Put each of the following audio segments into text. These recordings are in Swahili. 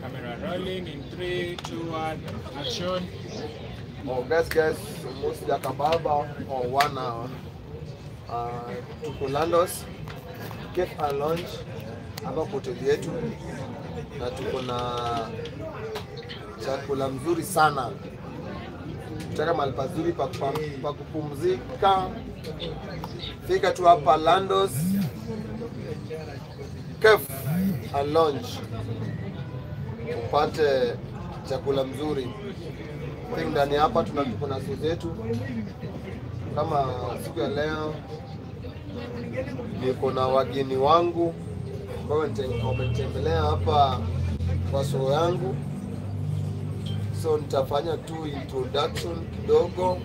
Camera rolling in 3, 2, 1, action. Oh, guys, almost like a barber or 1 hour. Tuko Landos Cafe and Lounge hapa hoteli yetu, na tuko na chakula mzuri sana. Tutaka mahali pazuri pa kupumzika. Fika tu hapa Landos Cafe and Lounge upate chakula mzuri. Ndani hapa tuko na show zetu. Kama siku ya leo niko na wageni wangu ambao wamenitembelea hapa kwa show yangu. So nitafanya tu introduction kidogo.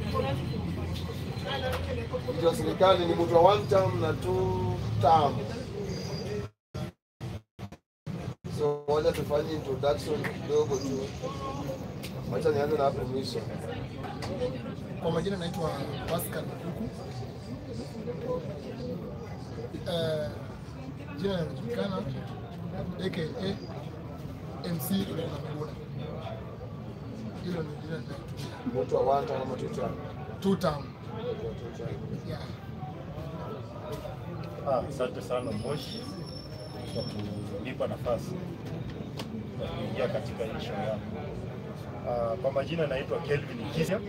Ndio serikali ni mtu wa one term na two term. So wacha tufanye introduction kidogo tu. Wacha nianze na hapo mwisho. Kwa majina naitwa Pascal Mkuku. Jina linajulikana aka MC Miguna. Hilo ni jina ninayotumia. Mtu wa one term ama two term? Two term. Yeah. Asante sana Moshi kwa kunipa nafasi ya kuingia katika hii show yako. Kwa majina naitwa Kelvin Kisia,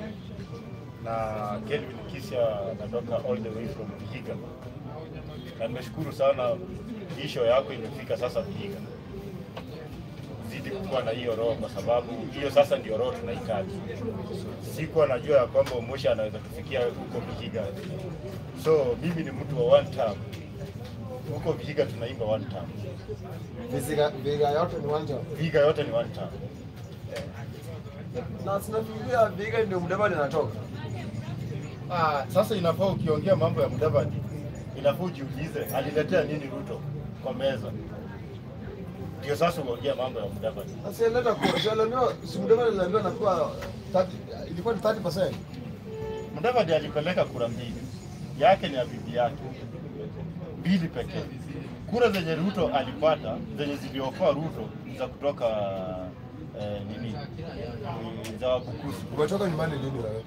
na Kelvin Kisia natoka all the way from Vihiga. Na nimeshukuru sana hii show yako imefika sasa Vihiga. Zidi kuwa na hiyo roho, kwa sababu hiyo sasa ndio roho tunahitaji. Sikuwa najua ya kwamba Moshi anaweza kufikia huko Vihiga. So mimi ni mtu wa one term. Huko Vihiga tunaimba one term. Vihiga yote ni one term. Vihiga yote ni one term. Na tunafikiria Vihiga ndio Mudavadi anatoka. Sasa inafaa ukiongea mambo ya Mudavadi, inafaa ujiulize aliletea nini Ruto kwa meza. Ndio sasa uongea mambo ya Mudavadi. Sasa leta kwa sio si Mudavadi aliambiwa anakuwa 30, ilikuwa ni 30%. Mudavadi alipeleka kura mbili. Yake ni ya bibi yake. Mbili pekee. Kura zenye Ruto alipata, zenye ziliokoa Ruto za kutoka nini? Za Wabukusu. Umetoka nyumbani lini wewe?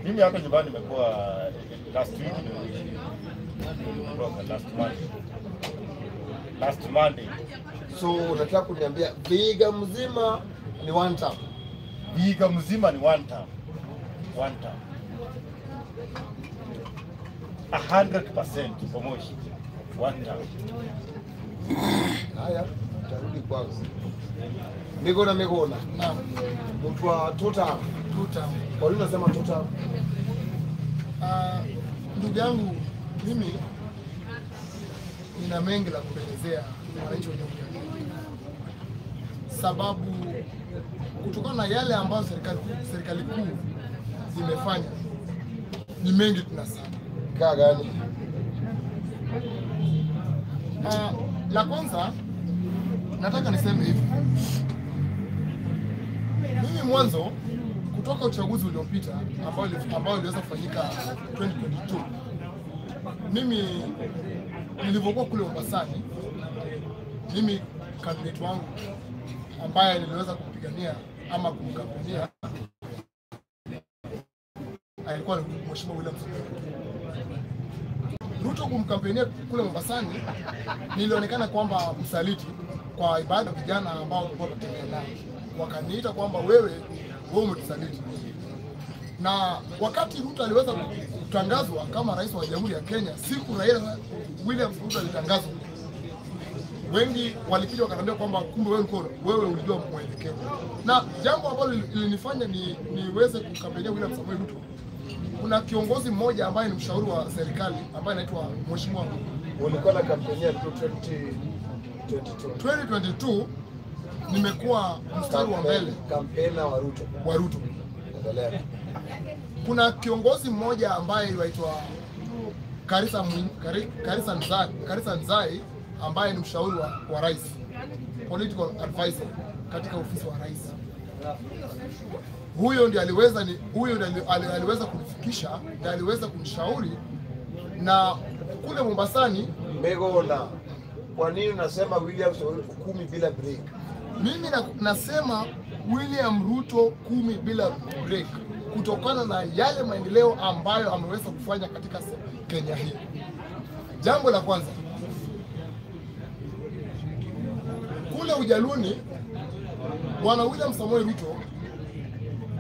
Mimi hapa nyumbani nimekuwa last week, nimetoka last Monday. Last Monday. So unataka kuniambia Vihiga mzima ni one term? Vihiga mzima ni one term. One term. 100% kwa Moshi. One term. Haya, tarudi kwangu. Miguna Miguna. Naam. Mtu wa two term. Two term. Kwa nini unasema two term? Ndugu yangu mimi nina mengi la kuelezea wananchi wa Jamhuri ya Kenya. Sababu kutokana na yale ambayo serikali kuu zimefanya ni mengi tunasema. Kaa gani? La kwanza nataka niseme hivi. Mimi mwanzo kutoka uchaguzi uliopita ambao uliweza kufanyika 2022, mimi nilivyokuwa kule Mombasani, mimi candidate wangu ambaye niliweza kumpigania ama kumkampenia alikuwa ni Mheshimiwa William Ruto. Kumkampenia kule Mombasani nilionekana kwamba msaliti kwa ibada vijana ambao walikuwa wanatembea nao, wakaniita kwamba wewe umetusaliti. Na wakati Ruto aliweza kutangazwa kama rais wa Jamhuri ya Kenya, siku Raila William Ruto alitangazwa, wengi walikuja wakaniambia kwamba kumbe wewe ulijua mwelekeo. Na jambo ambalo lilinifanya niweze kukampenia William Samoei Ruto, kuna kiongozi mmoja ambaye ni mshauri wa serikali ambaye anaitwa Mheshimiwa. Ulikuwa na kampeni ya 2022. 2022 nimekuwa mstari wa mbele kampeni wa Ruto. Wa Ruto. Endelea. Kuna kiongozi mmoja ambaye anaitwa Karisa Nzai ambaye ni mshauri wa rais, political advisor katika ofisi wa rais. Huyo ndiye aliweza aliweza kunifikisha, ndiye aliweza kunishauri. Na kule Mombasani. Megona, kwa nini unasema William Ruto 10 bila break? Mimi nasema William Ruto 10 bila break kutokana na yale maendeleo ambayo ameweza kufanya katika Kenya hii. Jambo la kwanza, kule Ujaluni, Bwana William Samoei Ruto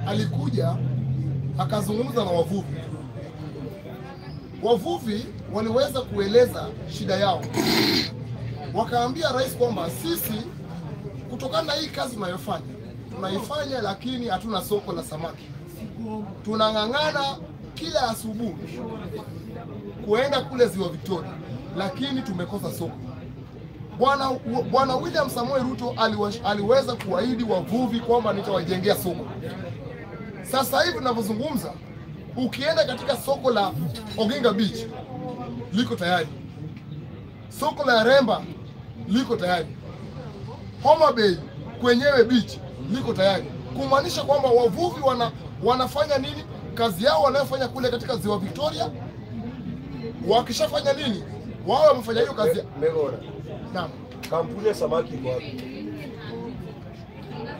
alikuja akazungumza na wavuvi. Wavuvi waliweza kueleza shida yao. Wakaambia rais kwamba sisi kutokana na hii kazi tunayofanya, tunaifanya lakini hatuna soko la samaki. Tunang'ang'ana kila asubuhi kuenda kule Ziwa Victoria, lakini tumekosa soko. Bwana William Samoei Ruto aliweza kuahidi wavuvi kwamba nitawajengea soko. Sasa hivi tunavyozungumza, ukienda katika soko la Oginga Beach liko tayari, soko la Remba liko tayari, Homa Bay kwenyewe beach liko tayari. Kumaanisha kwamba wavuvi wanafanya nini? Kazi yao wanayofanya kule katika Ziwa Victoria, wakishafanya nini? Wao wamefanya hiyo kazi. Megona. Naam. Kampuni ya samaki iko wapi?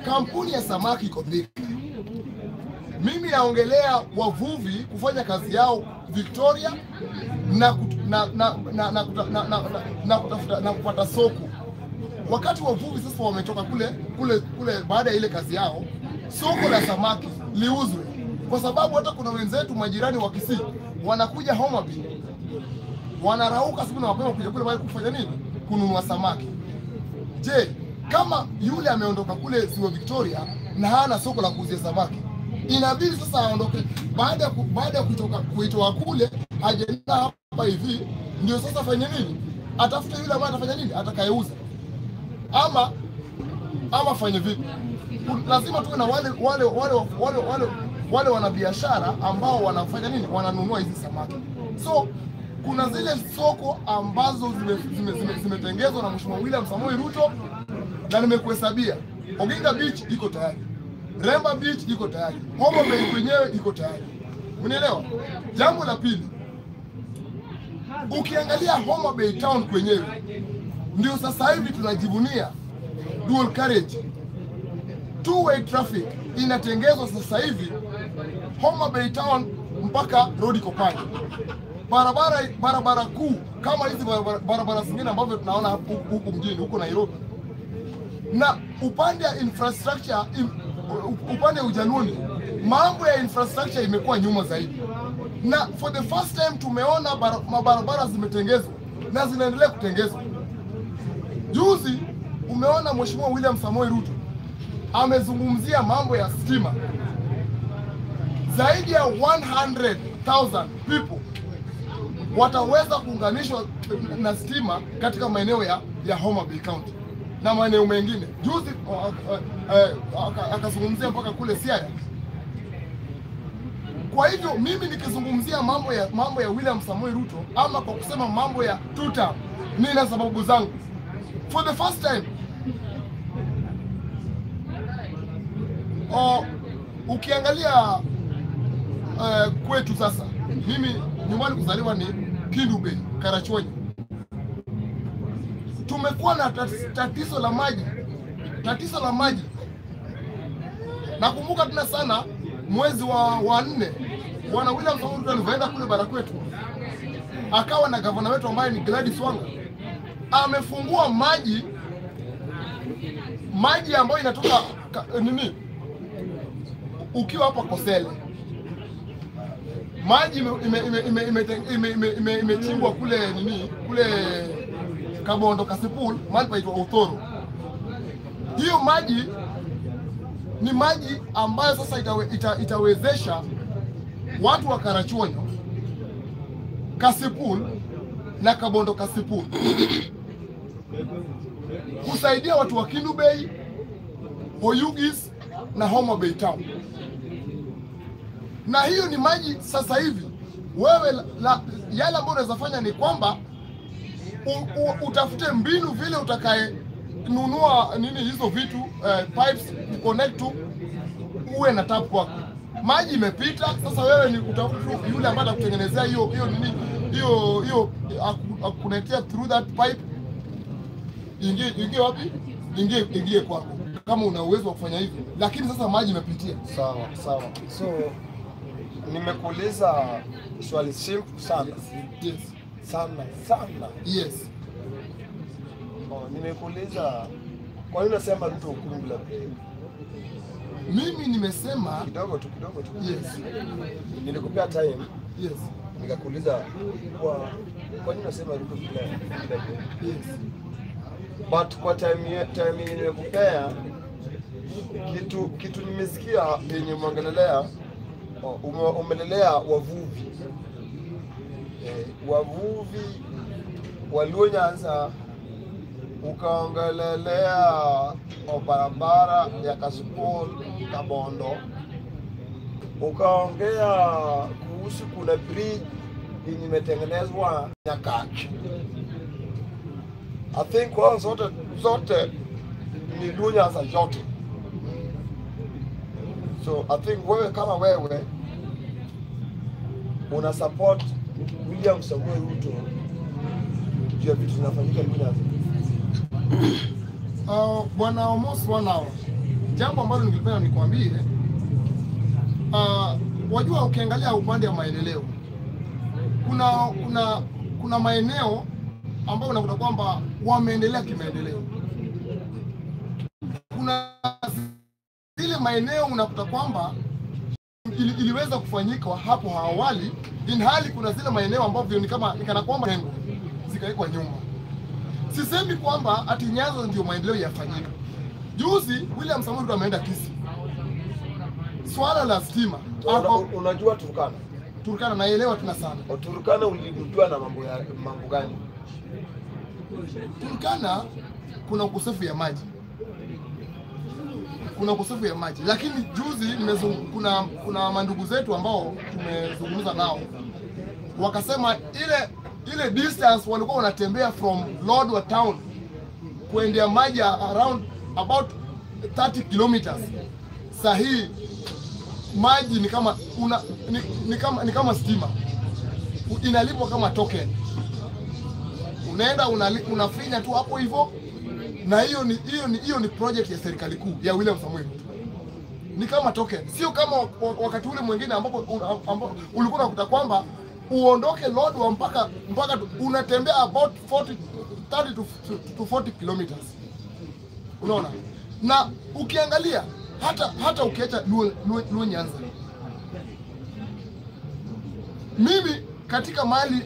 Kampuni ya samaki iko Thika. Mimi naongelea wavuvi kufanya kazi yao Victoria na kutafuta na kupata soko. Wakati wavuvi sasa wametoka kule baada ya ile kazi yao, soko la samaki liuzwe, kwa sababu hata kuna wenzetu majirani wa Kisii wanakuja Homa Bay, wanarauka siku na mapema kuja kule kufanya nini? Kununua samaki. Je, kama yule ameondoka kule Ziwa Victoria na hana soko la kuuzia samaki, inabidi sasa aondoke baada ya kutoka kuitoa kule aje na hapa hivi, ndio sasa afanye nini? Atafute yule ambaye atafanya nini? Atakayeuza. Ama fanye vipi? Lazima tuwe na wale wanabiashara ambao wanafanya nini? Wananunua hizi samaki. So kuna zile soko ambazo zimetengezwa na Mheshimiwa William Samoei Ruto, na nimekuhesabia. Oginga Beach iko tayari, Remba Beach iko tayari, Homa Bay kwenyewe iko tayari. Unielewa? Jambo la pili, ukiangalia Homa Bay Town kwenyewe, ndio sasa hivi tunajivunia dual carriage, two-way traffic inatengezwa sasa hivi Homa Bay Town mpaka Rodi Kopani. Barabara kuu kama hizi barabara zingine ambavyo tunaona huku mjini huko Nairobi. Na upande ya infrastructure, upande ya Ujaluni, mambo ya infrastructure imekuwa nyuma zaidi. Na for the first time tumeona mabarabara zimetengezwa na zinaendelea kutengezwa. Juzi umeona Mheshimiwa William Samoei Ruto amezungumzia mambo ya stima. Zaidi ya 100,000 people wataweza kuunganishwa na stima katika maeneo ya Homa Bay County na maeneo mengine. Juzi akazungumzia mpaka kule Siaya. Kwa hivyo mimi nikizungumzia mambo ya William Samoei Ruto ama kwa kusema mambo ya tuta, nina sababu zangu. For the first time, ukiangalia kwetu sasa, mimi nyumbani kuzaliwa ni Kindu Bay, Karachuonyo. Tumekuwa na tatizo la maji. Tatizo la maji. Nakumbuka tena sana mwezi wa 4, Bwana William Samoei Ruto alienda kule bara kwetu, akawa na gavana wetu ambaye ni Gladys Wanga. Amefungua maji ambayo inatoka nini? Ukiwa hapa Kosele, maji imechimbwa kule nini? Kule Kabondo Kasipul, mahali paitwa Othoro. Hiyo maji ni maji ambayo sasa itawezesha watu wa Karachuonyo, Kasipul na Kabondo Kasipul kusaidia watu wa Kindu Bay, Oyugis na Homa Bay Town. Na hiyo ni maji sasa hivi Wewe yale ambayo unaweza fanya ni kwamba utafute mbinu vile utakaye nunua nini hizo vitu, pipes connect tu, uwe na tap kwako. Maji imepita, sasa wewe ni utafute yule ambaye atakutengenezea hiyo nini hiyo akuconnectia through that pipe, ingie wapi? Ingie kwako kama una uwezo wa kufanya hivyo. Lakini sasa maji imepitia. Sawa sawa. So nimekuuliza swali simple sana. Yes. Sana sana. Yes. Oh, nimekuuliza kwa nini unasema Ruto hukumu bila blame? Mimi nimesema kidogo tu. Yes. Nilikupea time. Yes. Nikakuuliza kwa nini unasema Ruto bila blame? Yes. But kwa time nimekupea kitu nimesikia yenye umeongelelea, umelelea wavuvi. Wavuvi Waluo Nyanza, ukaongelelea barabara ya Kasipul Kabondo, ukaongea kuhusu kuna bridge yenye imetengenezwa Nyakach. I think wao zote ni Luo Nyanza yote. So I think wewe kama wewe una support William Samoei Ruto juu ya vitu zinafanyika Luo Nyanza. Bwana Omos, jambo ambalo ningependa nikwambie, wajua ukiangalia upande wa maendeleo kuna maeneo ambayo unakuta kwamba wameendelea kimaendeleo. Kuna zile maeneo unakuta kwamba iliweza kufanyika hapo awali, inhali kuna zile maeneo ambayo ni kama kana kwamba tengo zikawekwa nyuma. Sisemi kwamba ati Nyanza ndio maendeleo yafanyika. Juzi William Samoei Ruto ameenda Kisii. Swala la stima. Unajua Turkana? Turkana naelewa tena sana. Turkana uligundua na mambo gani? Turkana kuna ukosefu ya maji. Kuna ukosefu ya maji. Lakini juzi kuna mandugu zetu ambao tumezungumza nao. Wakasema ile distance walikuwa wanatembea from Lodwar town kuendea maji around about 30 kilometers. Sahi maji ni kama ni kama stima. Inalipwa kama token. Unaenda unafinya tu hapo hivyo. Na hiyo ni project ya serikali kuu ya William Samoei Ruto. Ni kama token. Sio kama wakati ule mwingine ambapo ulikuwa unakuta kwamba uondoke Lodwar mpaka unatembea about 30 to 40 kilometers. Unaona? Na ukiangalia hata ukiacha Luo Nyanza. Mimi katika mali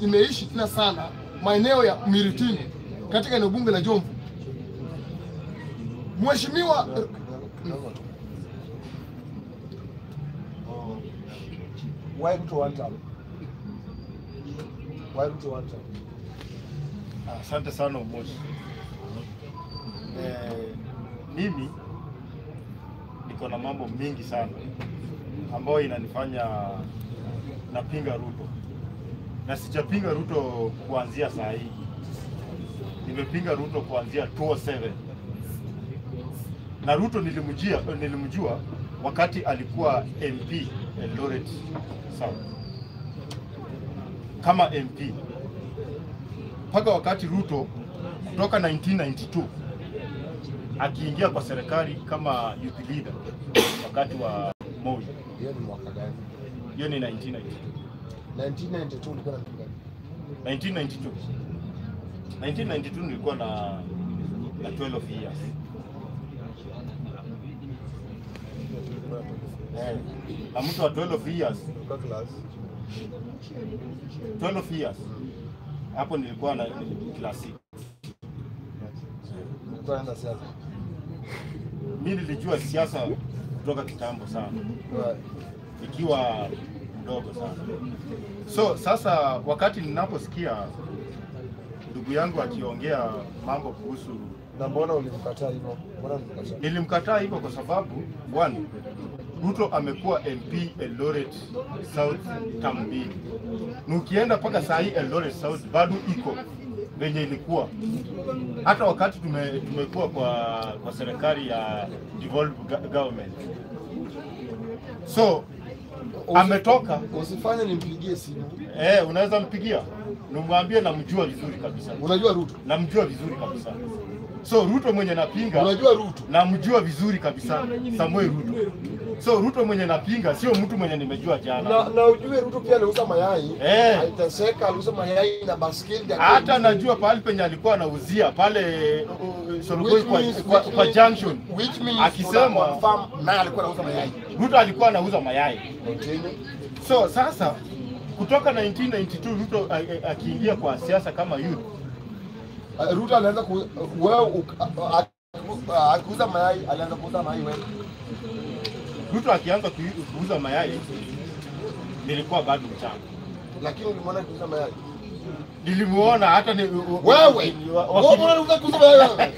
nimeishi tena sana maeneo ya Miritini katika eneo bunge la Jomvu. Mheshimiwa why Ruto one term? Why Ruto one term? Asante sana Omosh. Mimi niko na mambo mingi sana ambayo inanifanya napinga Ruto. Na sijapinga Ruto kuanzia saa hii. Nimepinga Ruto kuanzia 2007. Na Ruto nilimjua wakati alikuwa MP Eldoret South. Kama MP. Mpaka wakati Ruto kutoka 1992 akiingia kwa serikali kama youth leader wakati wa Moi. Hiyo ni mwaka gani? Hiyo ni 1992. 1992 ulikuwa na miaka gani? 1992. 1992 nilikuwa na 12 years. Na mtu wa 12 years ulikuwa class 12 years. Hapo nilikuwa na class 6. Nilikuwa naanza siasa. Mimi nilijua siasa kutoka kitambo sana. Ikiwa mdogo sana. So sasa wakati ninaposikia ndugu yangu akiongea mambo kuhusu, na mbona ulimkataa hivyo? Mbona ulimkataa? Nilimkataa hivyo kwa sababu one, Ruto amekuwa MP Eldoret South term mbili. Na ukienda mpaka saa hii Eldoret South bado iko venye ilikuwa. Hata wakati tumekuwa kwa serikali ya devolved government. So ametoka. Usifanye nimpigie simu. Unaweza mpigia. Nimwambie namjua vizuri kabisa. Unajua Ruto? Namjua vizuri kabisa. So Ruto mwenye napinga. Unajua Ruto? Namjua vizuri kabisa. Samuel Ruto. So Ruto mwenye napinga sio mtu mwenye nimejua jana. Na ujue Ruto pia aliuza mayai. Aliteseka, aliuza mayai na baskeli. Hata najua pale penye alikuwa anauzia pale Solokoi kwa junction. Which means akisema confirm naye alikuwa anauza mayai. Ruto alikuwa anauza mayai. So sasa kutoka 1992 Ruto akiingia kwa siasa kama youth. Ruto alianza wewe akiuza mayai, alianza kuuza mayai wewe. Ruto akianza kuuza mayai nilikuwa bado mchanga. Lakini ulimuona akiuza mayai? Nilimuona hata ni wewe. Wewe unauza kuuza mayai wewe.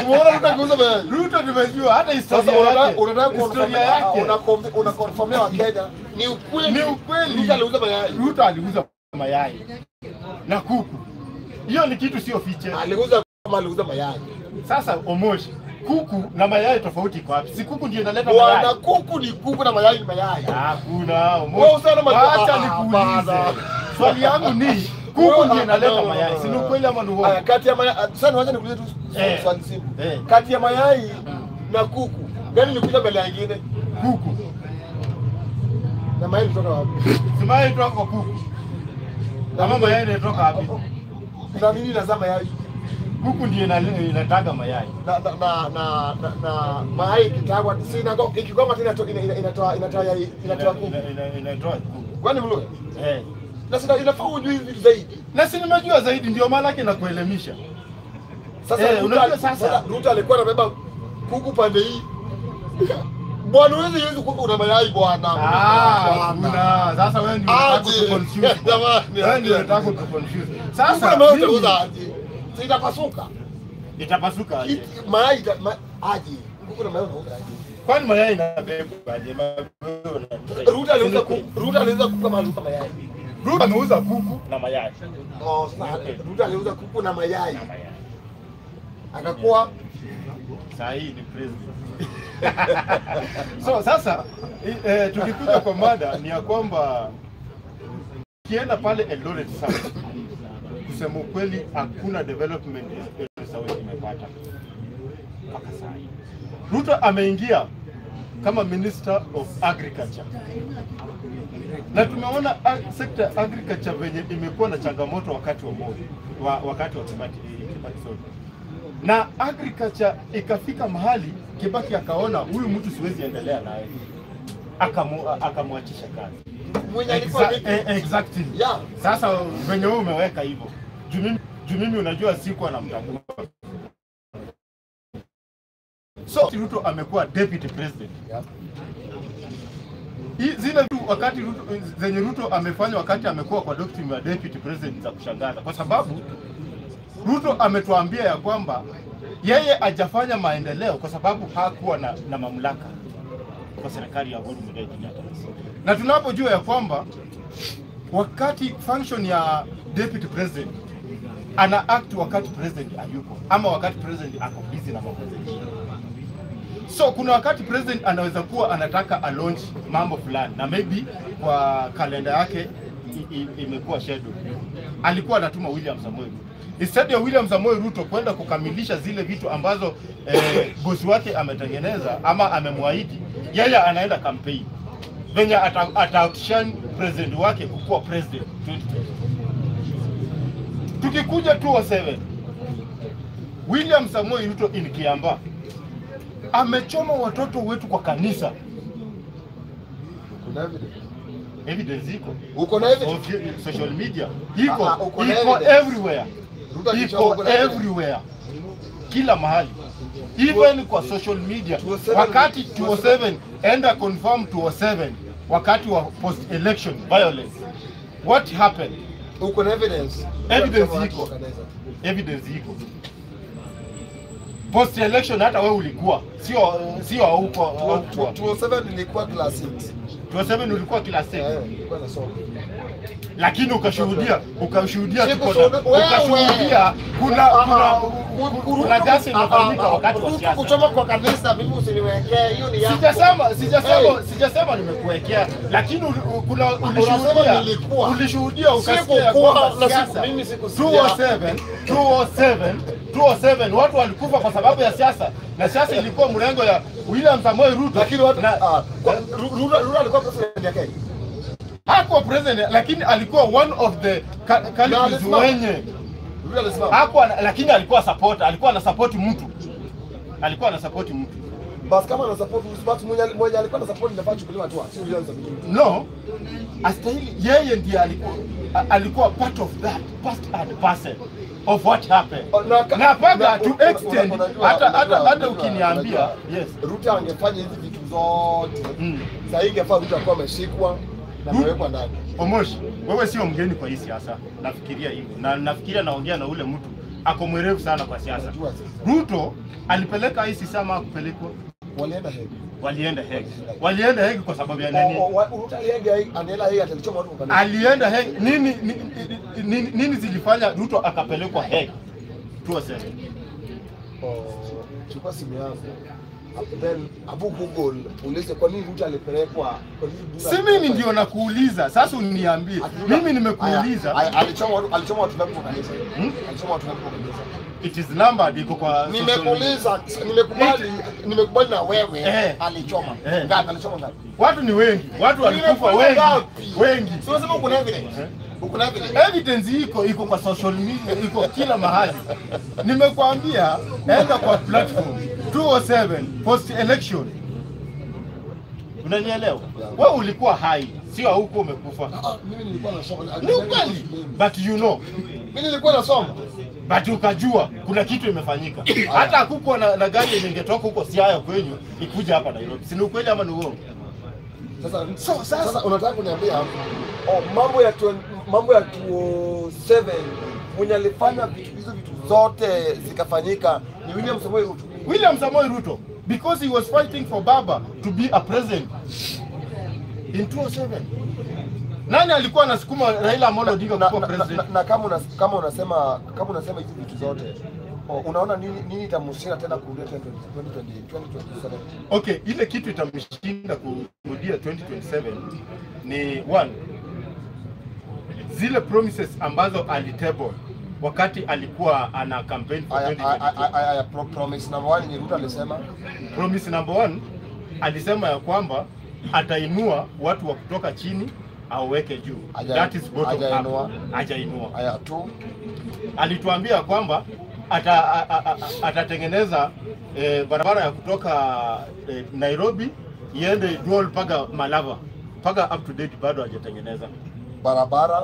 Umeona Ruto akiuza mayai? Ruto nimejua hata historia yake. Unataka kuona unakonfirmia wa Kenya ni ukweli. Ni ukweli. Ruto aliuza mayai. Ruto aliuza mayai na kuku. Hiyo ni kitu sio fiche. Aliuza kama aliuza mayai. Sasa Omosh, kuku na mayai tofauti iko wapi? Si kuku ndio inaleta mayai. Bwana, kuku ni kuku na mayai ni mayai. Hakuna Omosh. Acha nikuulize. Swali yangu ni kuku ndio inaleta mayai. Si ni ukweli ama ni uongo? Kati ya mayai, sasa wacha nikuulize tu swali simple. Kati ya mayai na kuku, gani ni kuja mbele ya nyingine? Kuku. Na mayai kutoka wapi? Si mayai kutoka kwa kuku. Kama mayai inatoka wapi? Na nini nazaa mayai? Kuku ndiye inataga mayai. Na mayai kitagwa si na ikigoma tena inatoa yai, inatoa kuku. Inatoa kuku. Kwani mlo? Na sina inafaa ujui zaidi. Na si nimejua zaidi ndio maana yake nakuelimisha. Sasa unajua sasa Ruto alikuwa anabeba kuku pande hii. Bwana wewe hizi kuku una mayai bwana. Kuna sasa wewe ndio unataka kuconfuse. Wewe ndio unataka kuconfuse. Sasa wewe utauza aje? Itapasuka. Itapasuka aje? Mayai aje? Kuku na mayai unauza aje? Kwani mayai inabebwa aje? Ruto aliuza kuku, Ruto aliuza kuku kama aliuza mayai. Ruto ameuza kuku na mayai. Oh, sasa Ruto aliuza kuku na mayai. Akakuwa sahi ni president. So sasa tukikuja kwa mada ni ya kwamba kienda pale Eldoret South, kusema ukweli hakuna development Eldoret South imepata mpaka sasa. Ruto ameingia kama Minister of Agriculture. Na tumeona sekta agriculture venye imekuwa na changamoto wakati wa Moi, wakati wa Kibaki sorry. Na agriculture ikafika mahali Kibaki akaona huyu mtu siwezi endelea naye. Akamwachisha kazi. Mwenye alikuwa exactly. Yeah. Sasa venye wewe umeweka hivyo. Juu mimi unajua sikuwa namtambua. So Ruto amekuwa deputy president. Yeah. Zile tu wakati Ruto, zenye Ruto amefanya wakati amekuwa kwa doctrine ya deputy president za kushangaza, kwa sababu Ruto ametuambia ya kwamba yeye hajafanya maendeleo kwa sababu hakuwa na mamlaka kwa serikali ya Uhuru Muigai Kenyatta. Na tunapojua ya kwamba wakati function ya deputy president ana act wakati president hayuko ama wakati president ako busy na mambo mengine. So kuna wakati president anaweza kuwa anataka a launch mambo fulani na maybe kwa kalenda yake imekuwa schedule. Alikuwa anatuma William Samoei Ruto. Instead ya William Samoei Ruto kwenda kukamilisha zile vitu ambazo bosi wake ametengeneza ama amemwahidi, yeye anaenda campaign. Venye ata-outshine president wake kukuwa president 2020. Tukikuja 2007, William Samoei Ruto in Kiambaa amechoma watoto wetu kwa kanisa. Kuna evidence. Evidence iko. Uko na evidence? Social media iko, iko everywhere. Iko everywhere. Kila mahali. Even kwa social media. Wakati 2007, enda confirm 2007 wakati wa post election violence. What happened? Uko na evidence? Evidence iko. Evidence iko. Post election hata wewe ulikuwa, sio huko. 2007 nilikuwa class 6. 2007 ulikuwa class 6. Eh, nilikuwa nasoma. Lakini ukashuhudia ukashuhudia kuna gasi inafanyika wakati wa siasa. Kuchoma kwa kanisa mimi usiniwekee hiyo ni yako. Sijasema nimekuwekea, lakini kuna ulishuhudia ukasikia kwamba mimi sikusikia. 207 watu walikufa kwa sababu ya siasa, na siasa ilikuwa mrengo ya William Samoei Ruto. Lakini watu Ruto alikuwa president ya Kenya. Hakuwa president, lakini alikuwa one of the candidates wenye. Hakuwa, lakini alikuwa supporter, alikuwa ana support mtu. Alikuwa ana support mtu. Bas kama ana support mtu mmoja alikuwa ana support inafaa chukuliwa hatua, sio William Samoei Ruto. No. Astahili yeye ndiye alikuwa part of that, part and parcel of what happened. Na paka to extend hata ukiniambia yes, Ruto angefanya hizi vitu zote. Sasa ingefaa Ruto akawa ameshikwa na kuwekwa ndani. Omosh, wewe sio mgeni kwa hii siasa. Nafikiria hivyo. Na nafikiria naongea na ule mtu ako mwerevu sana kwa siasa. Ruto alipeleka hii siasa kupelekwa. Walienda Hague. Walienda Hague kwa sababu ya nini? Ruto alienda Hague alichoma watu kwa kanisa. Alienda Hague nini zilifanya Ruto akapelekwa Hague? 2007. Chukua simu yangu. Then abu Google ulize kwa nini Ruto alipelekwa. Si mimi ndio nakuuliza. Sasa uniambie. Mimi nimekuuliza. Alichoma watu ngapi kwa kanisa? Alichoma watu ngapi kwa kanisa? It is numbered iko kwa. Nimekuuliza, nimekubali na wewe. Alichoma. Ngapi alichoma ngapi? Watu ni wengi. Watu walikufa wengi. Wengi. Sio unasema uko na evidence. Uko na evidence. Evidence iko kwa social media, iko kila mahali. Nimekuambia enda kwa platform 207 post election. Unanielewa? Wewe ulikuwa hai, sio huko umekufa. Mimi nilikuwa nasoma. Ni kweli. But you know. Mimi nilikuwa nasoma. But ukajua kuna kitu imefanyika. Hata hakukuwa na gari ingetoka huko Siaya kwenyu ikuja hapa Nairobi. Si ni ukweli ama ni uongo? Sasa unataka kuniambia mambo ya 207 mwenye alifanya vitu hizo vitu zote zikafanyika ni William Samoei Ruto. William Samoei Ruto, because he was fighting for Baba to be a president in 2007. Nani alikuwa anasukuma Raila Amolo Odinga kuwa president? Na kama unasema hizi vitu zote, unaona nini itamshinda tena kurudia 2027? Okay, ile kitu itamshinda kurudia 2027 ni one, zile promises ambazo alitable wakati alikuwa ana campaign for 2022. Promise number 1 ni Ruto alisema. Promise number 1 alisema ya kwamba atainua watu wa kutoka chini aweke juu. That is bottom up. Hajainua. Haya tu. Alituambia kwamba atatengeneza barabara ya kutoka Nairobi iende dual mpaka Malava. Mpaka up to date bado hajatengeneza barabara.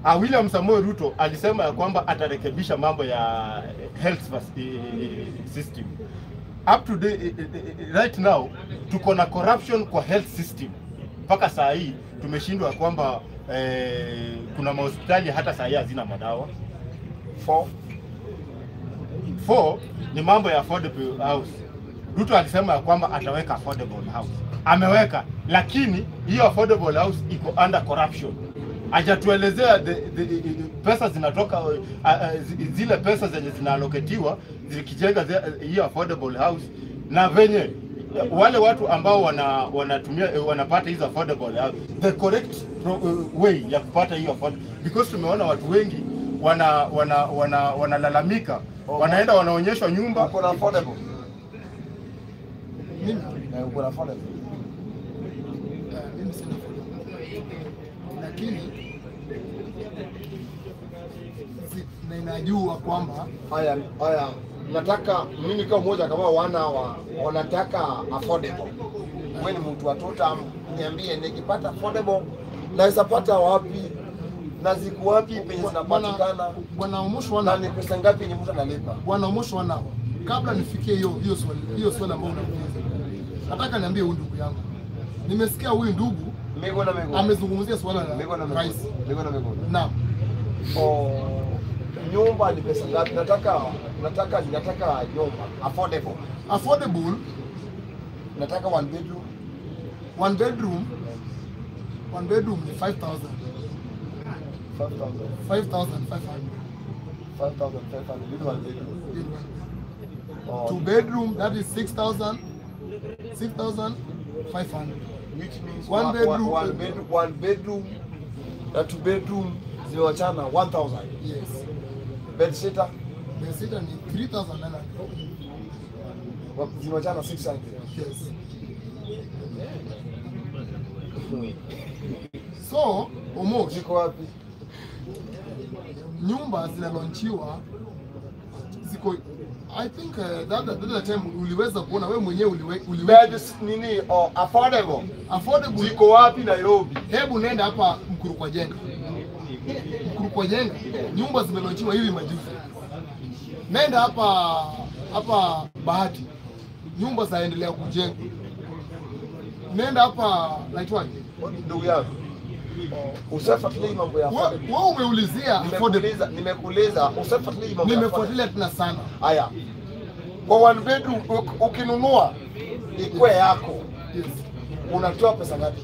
3. William Samoei Ruto alisema ya kwamba atarekebisha mambo ya health system. Up to date, right now tuko na corruption kwa health system. Mpaka saa hii tumeshindwa kwamba kuna mahospitali hata saa hii hazina madawa. 4 ni mambo ya affordable house. Ruto alisema ya kwamba ataweka affordable house. Ameweka, lakini hiyo affordable house iko under corruption. Hajatuelezea pesa zinatoka, zile pesa zenye zinaloketiwa zikijenga hiyo affordable house, na venye wale watu ambao wanatumia wanapata hizo affordable house, the correct way ya kupata hiyo affordable, because tumeona watu wengi wanalalamika, wanaenda wanaonyeshwa nyumba. Uko na affordable? Mimi na uko na affordable? Mimi sina affordable. Lakini ninajua kwamba haya nataka mimi kama mmoja kama wanataka affordable. Wewe ni mtu wa Totam, niambie nikipata affordable naweza pata wapi? Na ziko wapi penye zinapatikana? Bwana Omosh wana ni pesa ngapi yenye mtu analipa? Bwana Omosh wana, kabla nifikie hiyo swali ambayo unauliza, nataka niambie huyu ndugu yangu. Nimesikia huyu ndugu amezungumzia swala la rais. Naam. Nyumba ni pesa ngapi? Nataka nyumba affordable. Affordable. Nataka one bedroom. One bedroom. One bedroom ni 5,000. 5,000. 5,500. 5,500. You one bedroom. Oh. Two bedroom, that is 6,000. 6,500. Which means one bedroom, one bedroom, two bedroom, zimewachana 1,000. Yes. Bed sitter? Bed sitter ni 3,900. Zimewachana 600. Yes. So, Omosh, ziko wapi? Nyumba zinalonchiwa ziko, I think that time uliweza kuona wewe mwenyewe uliweza nini affordable. Affordable ziko wapi Nairobi? Hebu nenda hapa Mkuru kwa Jenga. Mkuru kwa Jenga nyumba zimelonchiwa hivi majuzi. Nenda hapa Bahati, nyumba zaendelea kujengwa. Nenda hapa naitwaje? Ndugu yangu, usifuatilie mambo ya affordable. Wewe umeulizia affordable. Nimekuuliza usifuatilie mambo ya Nimefuatilia tena sana. Haya. Kwa one bedroom ukinunua ikwe yako. Yes. Unatoa pesa ngapi?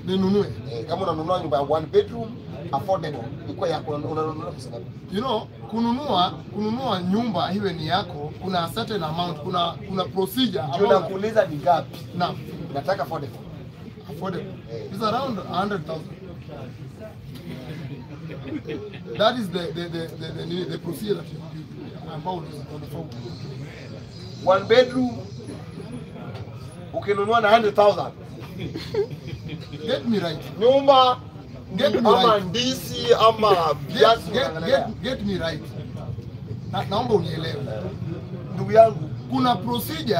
Ninunue. Kama unanunua nyumba ya one bedroom affordable ikwe yako unanunua pesa ngapi? You know, kununua nyumba iwe ni yako, kuna certain amount, kuna procedure. Ndio nakuuliza ni ngapi? Naam. Nataka affordable. Affordable. It's around 100,000. That is the procedure that you ambao unafaa. One bedroom ukinunua na 100,000. Get me right. Nyumba get me ama right. Ndisi ama viazi get me right. Naomba unielewe. Ndugu yangu, kuna procedure.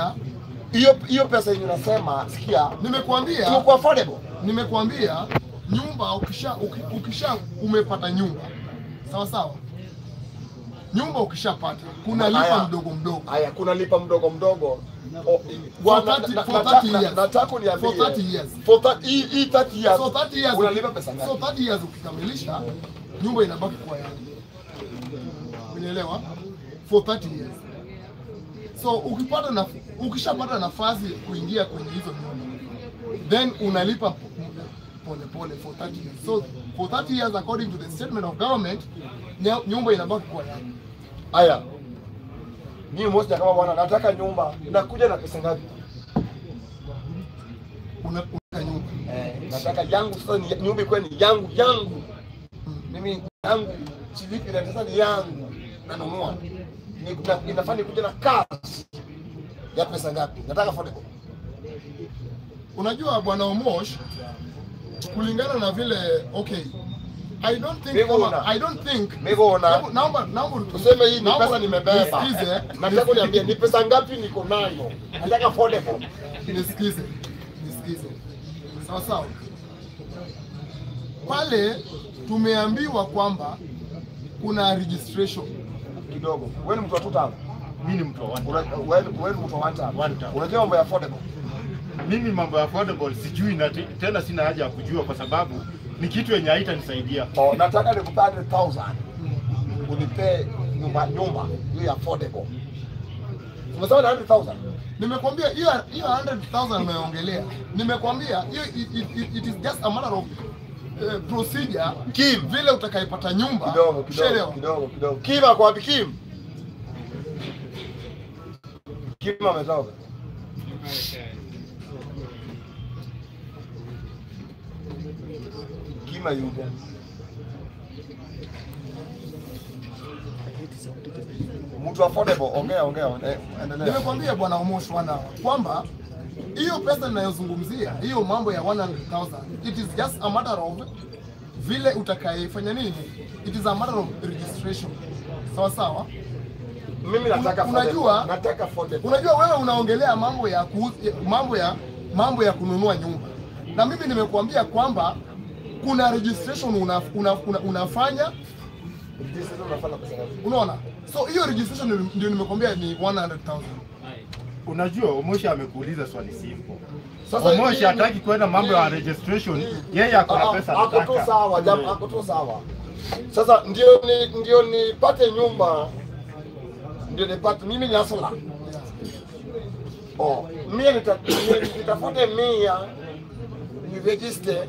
Hiyo pesa yenye unasema, sikia, nimekuambia tuko affordable. Nimekuambia nyumba ukisha umepata nyumba. Sawa sawa. Nyumba ukishapata kuna lipa mdogo mdogo. Haya, kuna lipa mdogo mdogo. For 30 years. Nataka uniambie. For 30 years. For 30 years. So 30 years. Unalipa pesa ngapi? So 30 years ukikamilisha nyumba inabaki kwa yako. Unaelewa? For 30 years. So ukishapata nafasi kuingia kwenye hizo nyumba, then unalipa pole pole for 30 years. So for 30 years according to the statement of government, nyumba inabaki kwa yako. Haya. Mimi mmoja kama bwana nataka nyumba, nakuja na pesa ngapi? Unataka nyumba. Nataka yangu sasa, ni nyumba ikuwe ni yangu yangu. Mimi yangu silipi na sasa ni yangu. Nanunua. Inafaa nikuja na cash ya pesa ngapi? Nataka affordable. Unajua bwana Omosh, kulingana na vile, okay, I don't think kama, I don't think naomba tuseme hii ni pesa nimebeba. Nataka uniambie ni pesa ngapi niko nayo. Nataka affordable. Nisikize. Sawa sawa. Pale tumeambiwa kwamba kuna registration kidogo. Wewe ni mtu wa 2 term. Mimi ni mtu wa 1 term. Wewe ni mtu wa 1 term. Unajua mambo ya affordable? Mimi mambo ya affordable sijui na tena sina haja ya kujua kwa sababu ni kitu yenye haitanisaidia. Oh, nataka nikupe 100,000. Unipe nyumba hiyo affordable. Umesema 100,000? Nimekwambia hiyo 100,000 unayoongelea. Nimekwambia hiyo it is just a matter of procedure. Kim, vile utakaipata nyumba. Kidogo. Kim ako wapi Kim? Kim ametoka. Kim hayupo. Mtu affordable, ongea, endelea. Nimekwambia bwana Omosh wana kwamba hiyo pesa ninayozungumzia, hiyo mambo ya 100,000, it is just a matter of vile utakayefanya nini? It is a matter of registration. Sawa sawa? Mimi nataka unajua, nataka affordable. Unajua wewe unaongelea mambo ya kununua nyumba. Na mimi nimekuambia kwamba kuna registration unafanya. Registration unafanya pesa ngapi? Unaona? So hiyo registration ndio nimekuambia ni 100,000. Unajua Omosh amekuuliza swali simple. Sasa Omosh hataki kwenda mambo ya registration, yeye ako na pesa anataka. Ako tu sawa, jamaa ako tu sawa. Sasa ndio nipate nyumba, ndio nipate mimi ni hustler. Oh, mimi nitafute 100 ni register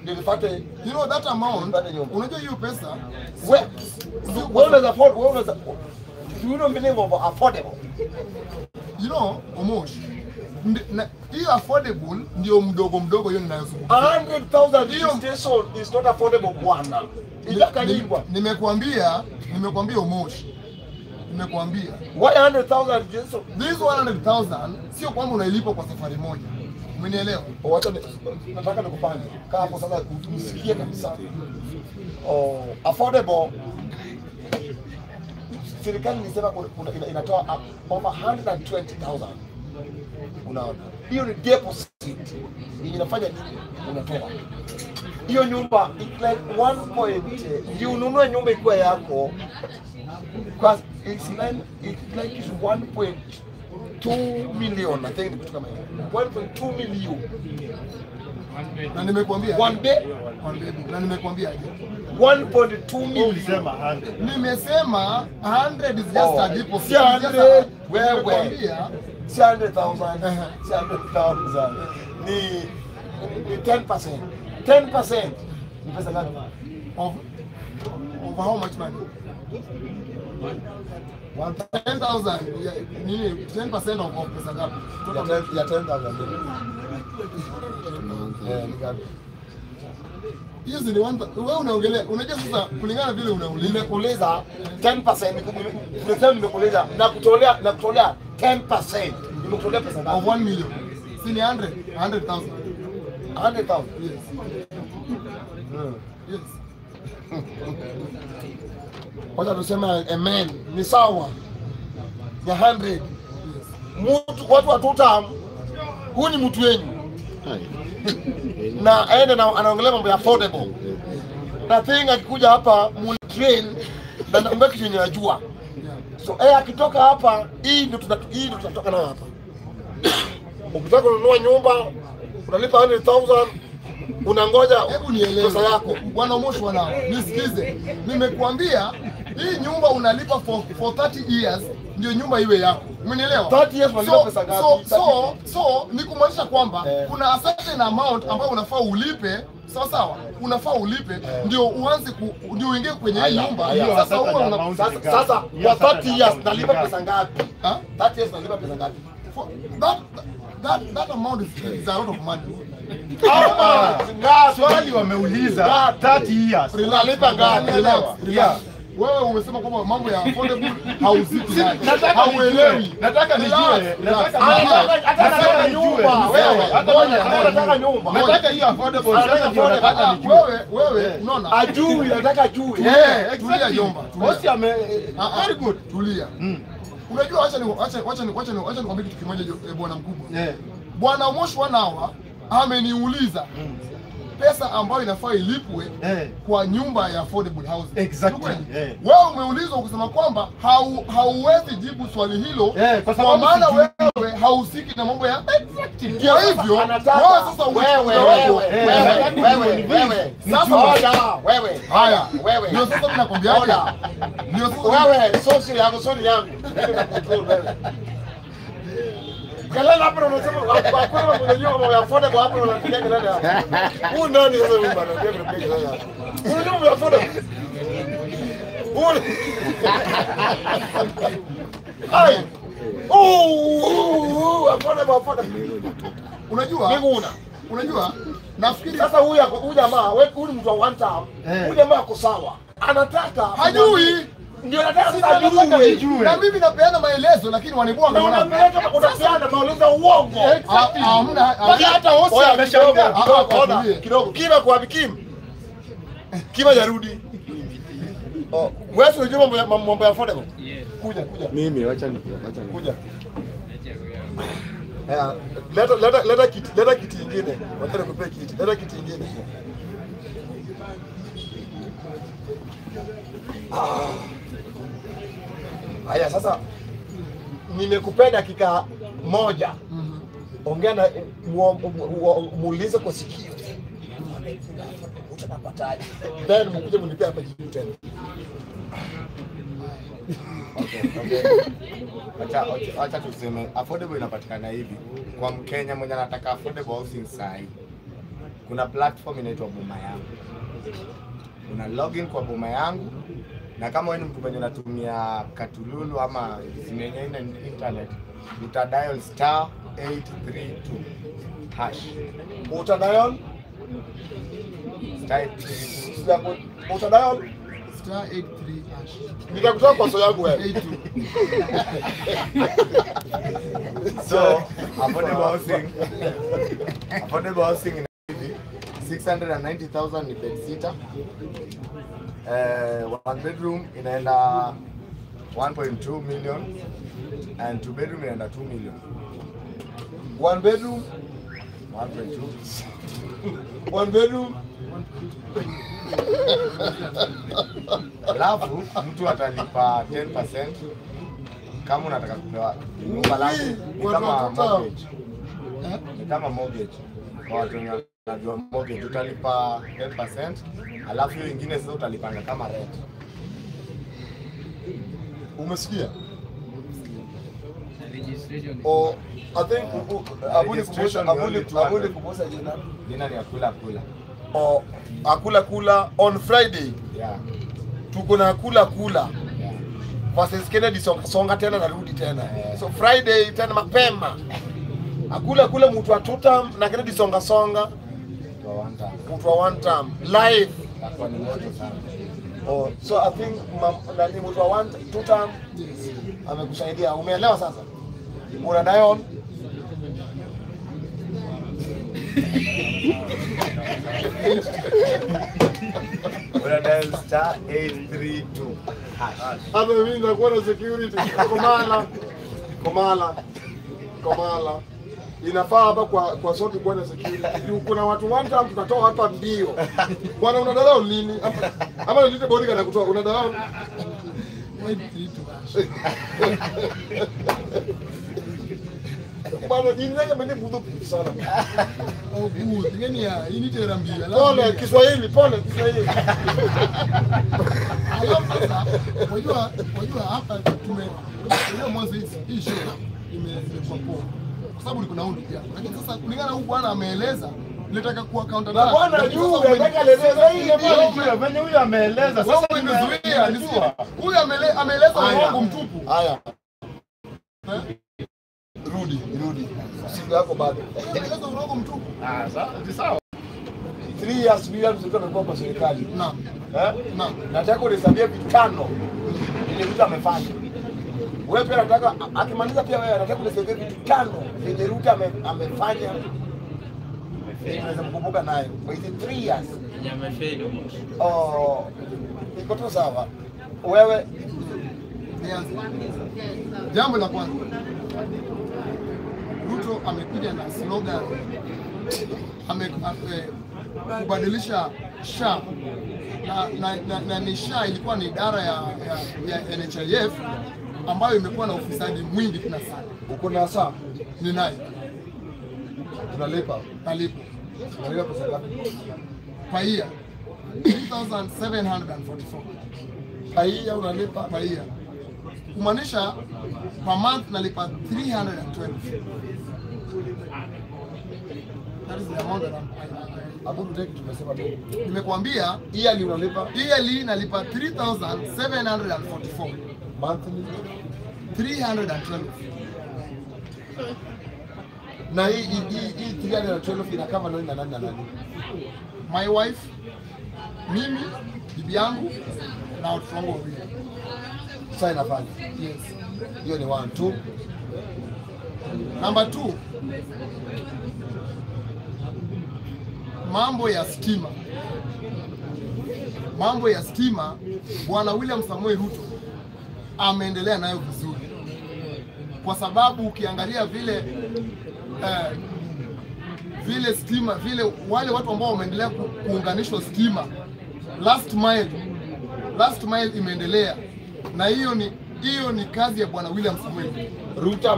ndio nipate, you know that amount. Unajua hiyo pesa wewe unaweza afford, wewe unaweza, you know meaning of affordable. You know, Omosh, hiyo affordable ndio mdogo mdogo hiyo ninayozungumzia. 100,000 registration is not affordable bwana. Itakanyingwa. Nimekuambia Omosh. Nimekuambia 100,000 registration. This 100,000 sio kwamba unailipa kwa safari moja. Umenielewa? Wacha nataka nikupange. Kaa hapo sasa msikie kabisa. Oh, affordable. Serikali ilisema inatoa over 120,000. Unaona? Hiyo ni deposit. Inafanya nini? Unatoa. Hiyo nyumba it's like 1 point. Ndio ununue nyumba ikuwa yako. Because it's like it's 1.2 million. I think kitu kama hiyo. 1.2 million. Na nimekuambia one day, na nimekuambia aje 1.2 million. Ulisema 100. Nimesema 100 is just a deposit. 100 wewe. 100,000. 100,000. Ni 10%. 10% ni pesa ngapi? Of how much money? 10,000. Nini 10% of pesa ngapi? Ya 10,000. Eh, ni ngapi? Hiyo ni wewe unaongelea. Unajua sasa kulingana vile unauliza. Nimekuuliza 10%, nimesema nimekuuliza na kutolea 10%. Nimekutolea pesa ngapi? Of 1 million. Si ni 100,000. 100,000. Yes. Yes. Wacha tuseme amen. Ni sawa. Ni 100. Yes. Mtu watu watuta huyu ni mtu wenu. Na aende na anaongelea mambo ya affordable. Na thing akikuja hapa train na naomba kitu ninajua. So akitoka hapa hii ndio tunatoka nayo hapa. Ukitaka kununua nyumba unalipa 100,000 unangoja. Hebu nielewe pesa yako. Bwana Omosh wanao, nisikize. Nimekuambia hii nyumba unalipa for 30 years ndio nyumba iwe yako. Umenielewa? 30 years unalipa pesa ngapi? So ni kumaanisha kwamba kuna a certain amount ambayo unafaa ulipe, sawa sawa? Unafaa ulipe ndio uanze ndio uingie kwenye hii nyumba. Sasa wewe sasa kwa 30 years nalipa pesa ngapi? 30 years nalipa pesa ngapi? That amount is a lot of money. Swali wameuliza 30 years. Unalipa ngapi? Relax. Wewe umesema kwamba mambo ya affordable hauziki nayo. Hauelewi. Nataka nijue. Nataka nyumba. Wewe nataka nyumba. Nataka hiyo affordable. Nataka nijue. Wewe unaona? Ajui, nataka ajui. Tulia jomba. Bosi ame very good. Tulia. Unajua acha nikwambie kitu kimoja bwana mkubwa. Bwana Omosh wanawa ameniuliza pesa ambayo inafaa ilipwe kwa nyumba ya affordable housing. Exactly. Wewe umeulizwa kusema kwamba hauwezi jibu swali hilo kwa maana wewe hausiki na mambo ya exactly. Kwa hivyo wewe sasa wewe sasa wewe haya wewe ndio sasa tunakwambiaje? Ndio sasa wewe sosi yako soni yangu. Mimi wewe. Kelele hapo unasema kwa kweli unajua mambo ya affordable hapo unapiga kelele hapo. Huyu nani sasa huyu bwana? Ndio anapiga kelele hapo. Unajua mambo ya affordable. Huyu. Ai. Oh, affordable. Unajua? Mimi unajua? Nafikiri sasa huyu jamaa, wewe huyu mtu wa one time. Huyu jamaa ako sawa. Anataka hajui. Ndio nataka sasa ajue. Na mimi napeana maelezo lakini wanibwaga. Na unapeleka unapeana maelezo uongo. Hamna. Hata hosi ameshangaa. Kidogo. Kima kwa Kim. Kima jarudi. Oh, wewe unajua mambo ya affordable? Kuja. Mimi acha ni. Kuja. Leta kiti, leta kiti nyingine. Wacha nikupe kiti. Leta kiti nyingine. Haya sasa nimekupea dakika moja. Ongea na muulize kwa sikio. Utapataje? Then mkuje mnipea hapa juu tena. Okay. Acha tuseme affordable inapatikana hivi. Kwa Mkenya mwenye anataka affordable housing sahi, kuna platform inaitwa Boma Yangu. Una login kwa Boma Yangu, na kama wewe ni mtu mwenye unatumia katululu ama simu yenye ina internet, uta dial star 832 hash. Uta dial star 832. Uta dial star 83 hash. Nitakutoa kwa so yangu wewe. 82. So affordable housing ina hivi 690,000 ni bed sitter. One bedroom inaenda 1.2 million and two bedroom inaenda 2 million. One bedroom 1.2. One bedroom. Alafu mtu atalipa 10% kama unataka kupewa nyumba lako ni kama mortgage. Ni kama mortgage. Kwa watu wenye wanajua mortgage utalipa 10%, alafu hiyo ingine sasa utalipanga kama rent. Umesikia? Oh, I think abuli kubosa jina. Jina ni Akula Kula. Oh, Akula Kula on Friday. Yeah. Tuko na Akula Kula. Yeah. Versus Kennedy Songa tena narudi tena. Yeah. So Friday tena mapema. Akula Kula mtu wa two term na Kennedy Songa Songa mtu wa one term live. Kwa ni moto sana. Oh, so I think nani mtu wa two term amekusaidia. Umeelewa sasa? Una dial Una dial star 832 hash. Hata mimi nitakuwa na security. Komala. Inafaa hapa kwa sote kuwa na security. Kuna watu one time tutatoa hapa mbio. Bwana unadharau nini? Ama nilite bodyguard na kutoa unadharau. 832 hash. Bwana nini mimi mbudu sana. Oh good. Ngeni ya initera mbili. Pole Kiswahili, pole Kiswahili. Alafu sasa unajua hapa tume mwanzo hii show imekuwa poa. Kwa sababu niko na huyu pia. Lakini sasa kulingana huyu bwana ameeleza, nilitaka kuwa counter na bwana juu nataka eleza hii bwana. Venye huyu ameeleza sasa nimezuia nisikia. Huyu ameeleza uongo mtupu. Haya. Rudi. Siku yako bado. Ameeleza uongo mtupu. Ah, sawa, ni sawa. 3 years bila mtoto amekuwa kwa serikali. Naam. Eh? Naam. Nataka unihesabie vitano ile mtu amefanya. Wewe pia nataka akimaliza pia wewe nataka unihesabie vitu tano vile Ruto amefanya. Unaweza mkumbuka nayo kwa hizi 3 years. Amefeli. Oh, iko tu sawa. Wewe nianze. Jambo la kwanza, Ruto amekuja na slogan, kubadilisha SHA na ni SHA ilikuwa ni idara ya NHIF ambayo imekuwa na ufisadi mwingi tena sana. Uko na saa? Ninayo. Unalipa? Nalipa. Unalipa pesa ngapi? Per year 3744. Per year unalipa? Per year. Kumaanisha per month nalipa 312. That is the amount that I'm take tumesema nini? Nimekuambia yearly unalipa? Yearly nalipa 3744. Monthly 312. Na hii 312 ina cover nani na nani na nani? My wife, mimi, bibi yangu na watoto wangu wawili. Sasa inafanya. Yes. Hiyo ni 1 2. Number 2. Mambo ya stima. Mambo ya stima Bwana William Samoei Ruto ameendelea nayo vizuri. Kwa sababu ukiangalia vile vile stima, vile wale watu ambao wameendelea kuunganishwa stima, last mile imeendelea, na hiyo ni kazi ya Bwana William Samoei Ruto.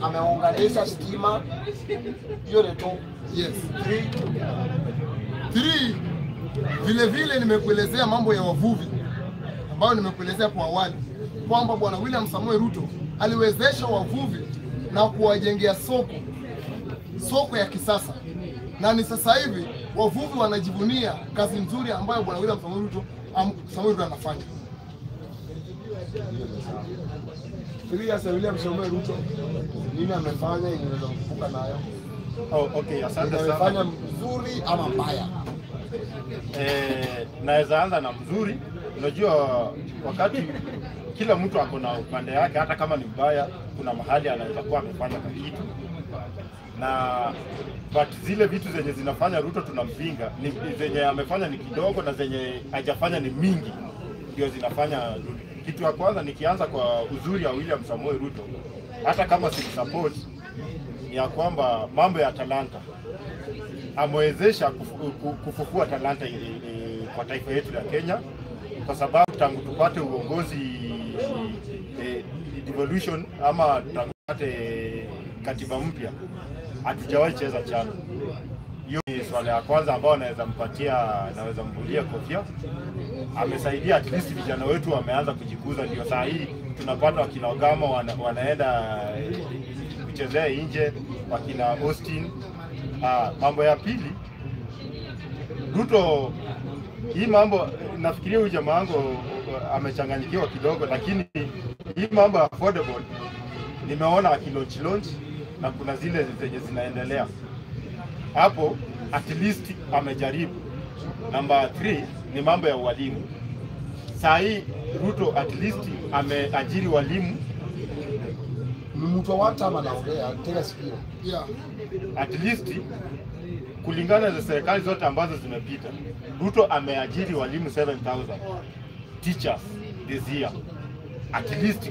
Ameunganisha stima hiyo ni 2. Yes. 3. 3, vile vile nimekuelezea mambo ya wavuvi ambayo nimekuelezea hapo awali kwamba Bwana William Samoei Ruto aliwezesha wavuvi na kuwajengea soko ya kisasa, na ni sasa hivi wavuvi wanajivunia kazi nzuri ambayo Bwana William Samoei Ruto anafanya. William Samoei Ruto nini amefanya ili unaweza kukumbuka nayo? Oh, okay, asante sana. Amefanya mzuri ama mbaya? Naweza anza na mzuri. Unajua wakati kila mtu ako na upande yake, hata kama ni mbaya kuna mahali anaweza kuwa amefanya kitu. Na but zile vitu zenye zinafanya Ruto tunampinga ni zenye amefanya ni kidogo na zenye hajafanya ni mingi, ndio zinafanya. Kitu ya kwanza nikianza kwa uzuri wa William Samoei Ruto, hata kama si support, ni ya kwamba mambo ya talanta amewezesha kufufua talanta kwa taifa yetu la Kenya, kwa sababu tangu tupate uongozi devolution ama tangu tupate katiba mpya hatujawahi cheza CHAN. Hiyo ni swala ya kwanza ambayo naweza mpatia, naweza mvulia kofia. Amesaidia at least vijana wetu wameanza kujikuza, ndio saa hii tunapata wakina Ogama wanaenda kuchezea nje, wakina Austin. Mambo ya pili, Ruto hii mambo nafikiria huyu jamaa wangu amechanganyikiwa kidogo, lakini hii mambo ya affordable nimeona akilaunch launch na kuna zile zenye zinaendelea hapo, at least amejaribu. Namba 3 ni mambo ya ualimu. Saa hii Ruto at least ameajiri walimu. Ni mtu wa one term anaongea, tega sikio. Yeah. At least kulingana na serikali zote ambazo zimepita, Ruto ameajiri walimu 7000 teachers this year. At least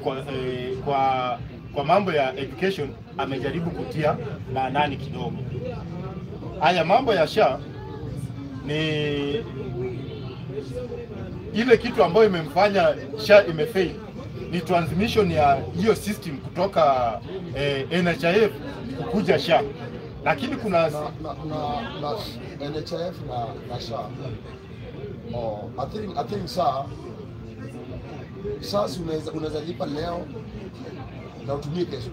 kwa mambo ya education amejaribu kutia maanani kidogo. Haya, mambo ya SHA ni ile kitu ambayo imemfanya SHA imefail ni transmission ya hiyo system kutoka NHIF kukuja SHA, lakini kuna Na NHIF na SHA. Oh, I think SHA si unaweza lipa leo na utumie kesho.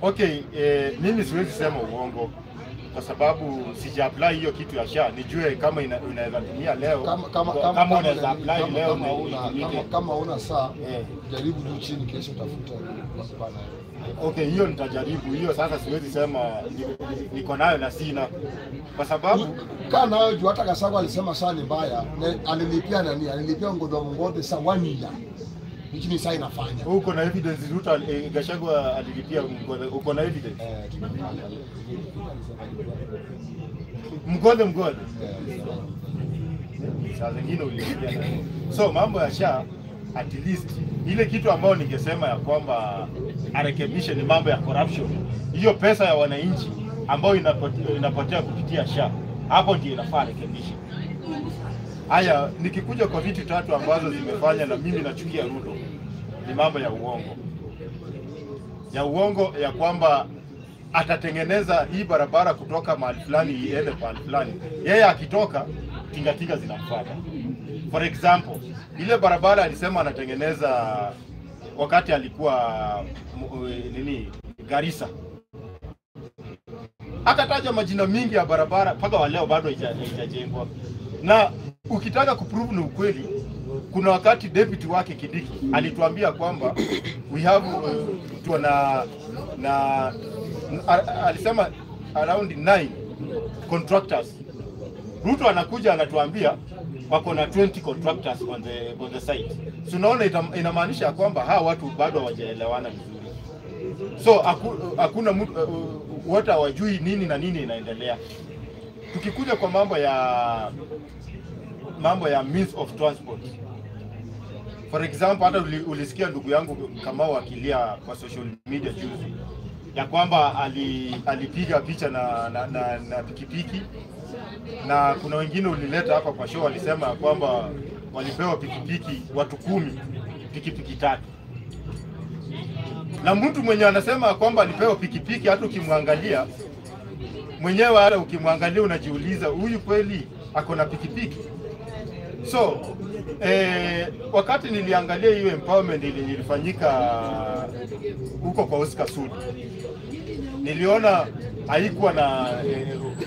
Okay, mimi siwezi sema uongo kwa sababu sija apply hiyo kitu ya SHA nijue kama unaweza tumia leo, Kama unaweza apply leo kama na una itumike. kama una saa, jaribu juu chini, kesho tafuta bana. Okay, hiyo nitajaribu hiyo. Sasa siwezi sema niko nayo na sina, kwa sababu Kaa nayo juu hata Gachagua alisema SHA ni mbaya na alilipia nani? Alilipia Ngodwa Mungote SHA one year. Hichi ni SHA inafanya. Uko na evidence Ruto Gachagua alilipia Mgodhe? Uko na evidence? Eh, Mgodhe Mgodhe Eh, saa zingine uliongea na yeye. So mambo ya SHA, at least ile kitu ambayo ningesema ya kwamba arekebishe ni mambo ya corruption. Hiyo pesa ya wananchi ambayo inapotea kupitia SHA, hapo ndio inafaa arekebishe. Haya, nikikuja kwa vitu tatu ambazo zimefanya na mimi nachukia Ruto ni mambo ya uongo, ya uongo ya kwamba atatengeneza hii barabara kutoka mahali fulani iende mahali fulani. Yeye akitoka, tingatinga zinamfuata. For example, ile barabara alisema anatengeneza wakati alikuwa nini Garissa, akataja majina mingi ya barabara mpaka wa leo bado haijajengwa. Na ukitaka kuprove ni ukweli, kuna wakati deputy wake Kindiki alituambia kwamba we have tuwa na alisema around 9 contractors. Ruto anakuja anatuambia wako na 20 contractors on the site. So unaona inamaanisha ya kwamba hawa watu bado hawajaelewana vizuri. So hakuna mtu, wote hawajui nini na nini inaendelea. Tukikuja kwa mambo ya means of transport. For example, hata ulisikia ndugu yangu Kamau akilia kwa social media juzi ya kwamba alipiga picha na pikipiki, na kuna wengine ulileta hapa kwa show walisema ya kwamba walipewa pikipiki watu 10, pikipiki tatu, na mtu mwenye anasema kwamba alipewa pikipiki, hata ukimwangalia Mwenyewe hata ukimwangalia unajiuliza huyu kweli ako na pikipiki? So wakati niliangalia hiyo empowerment ilifanyika huko kwa Oscar Sudi, niliona haikuwa na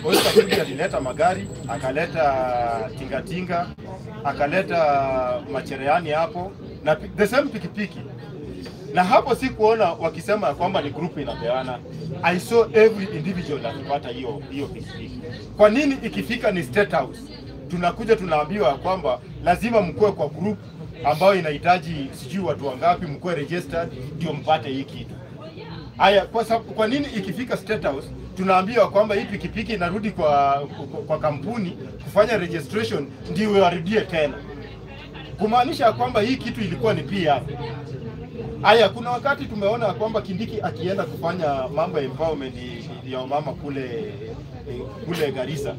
Oscar Sudi alileta magari, akaleta tingatinga, akaleta machereani hapo na the same pikipiki. Na hapo sikuona wakisema kwamba ni group inapeana. I saw every individual akipata hiyo pikipiki. Kwa nini ikifika ni State House tunakuja tunaambiwa kwamba lazima mkue kwa group ambayo inahitaji sijui watu wangapi mkue registered ndio mpate hii kitu? Haya, kwa nini ikifika State House tunaambiwa kwamba hii pikipiki inarudi kwa kampuni kufanya registration ndio warudie tena? Kumaanisha kwamba hii kitu ilikuwa ni PR. Haya, kuna wakati tumeona kwamba Kindiki akienda kufanya mambo ya empowerment ya wamama kule Garissa,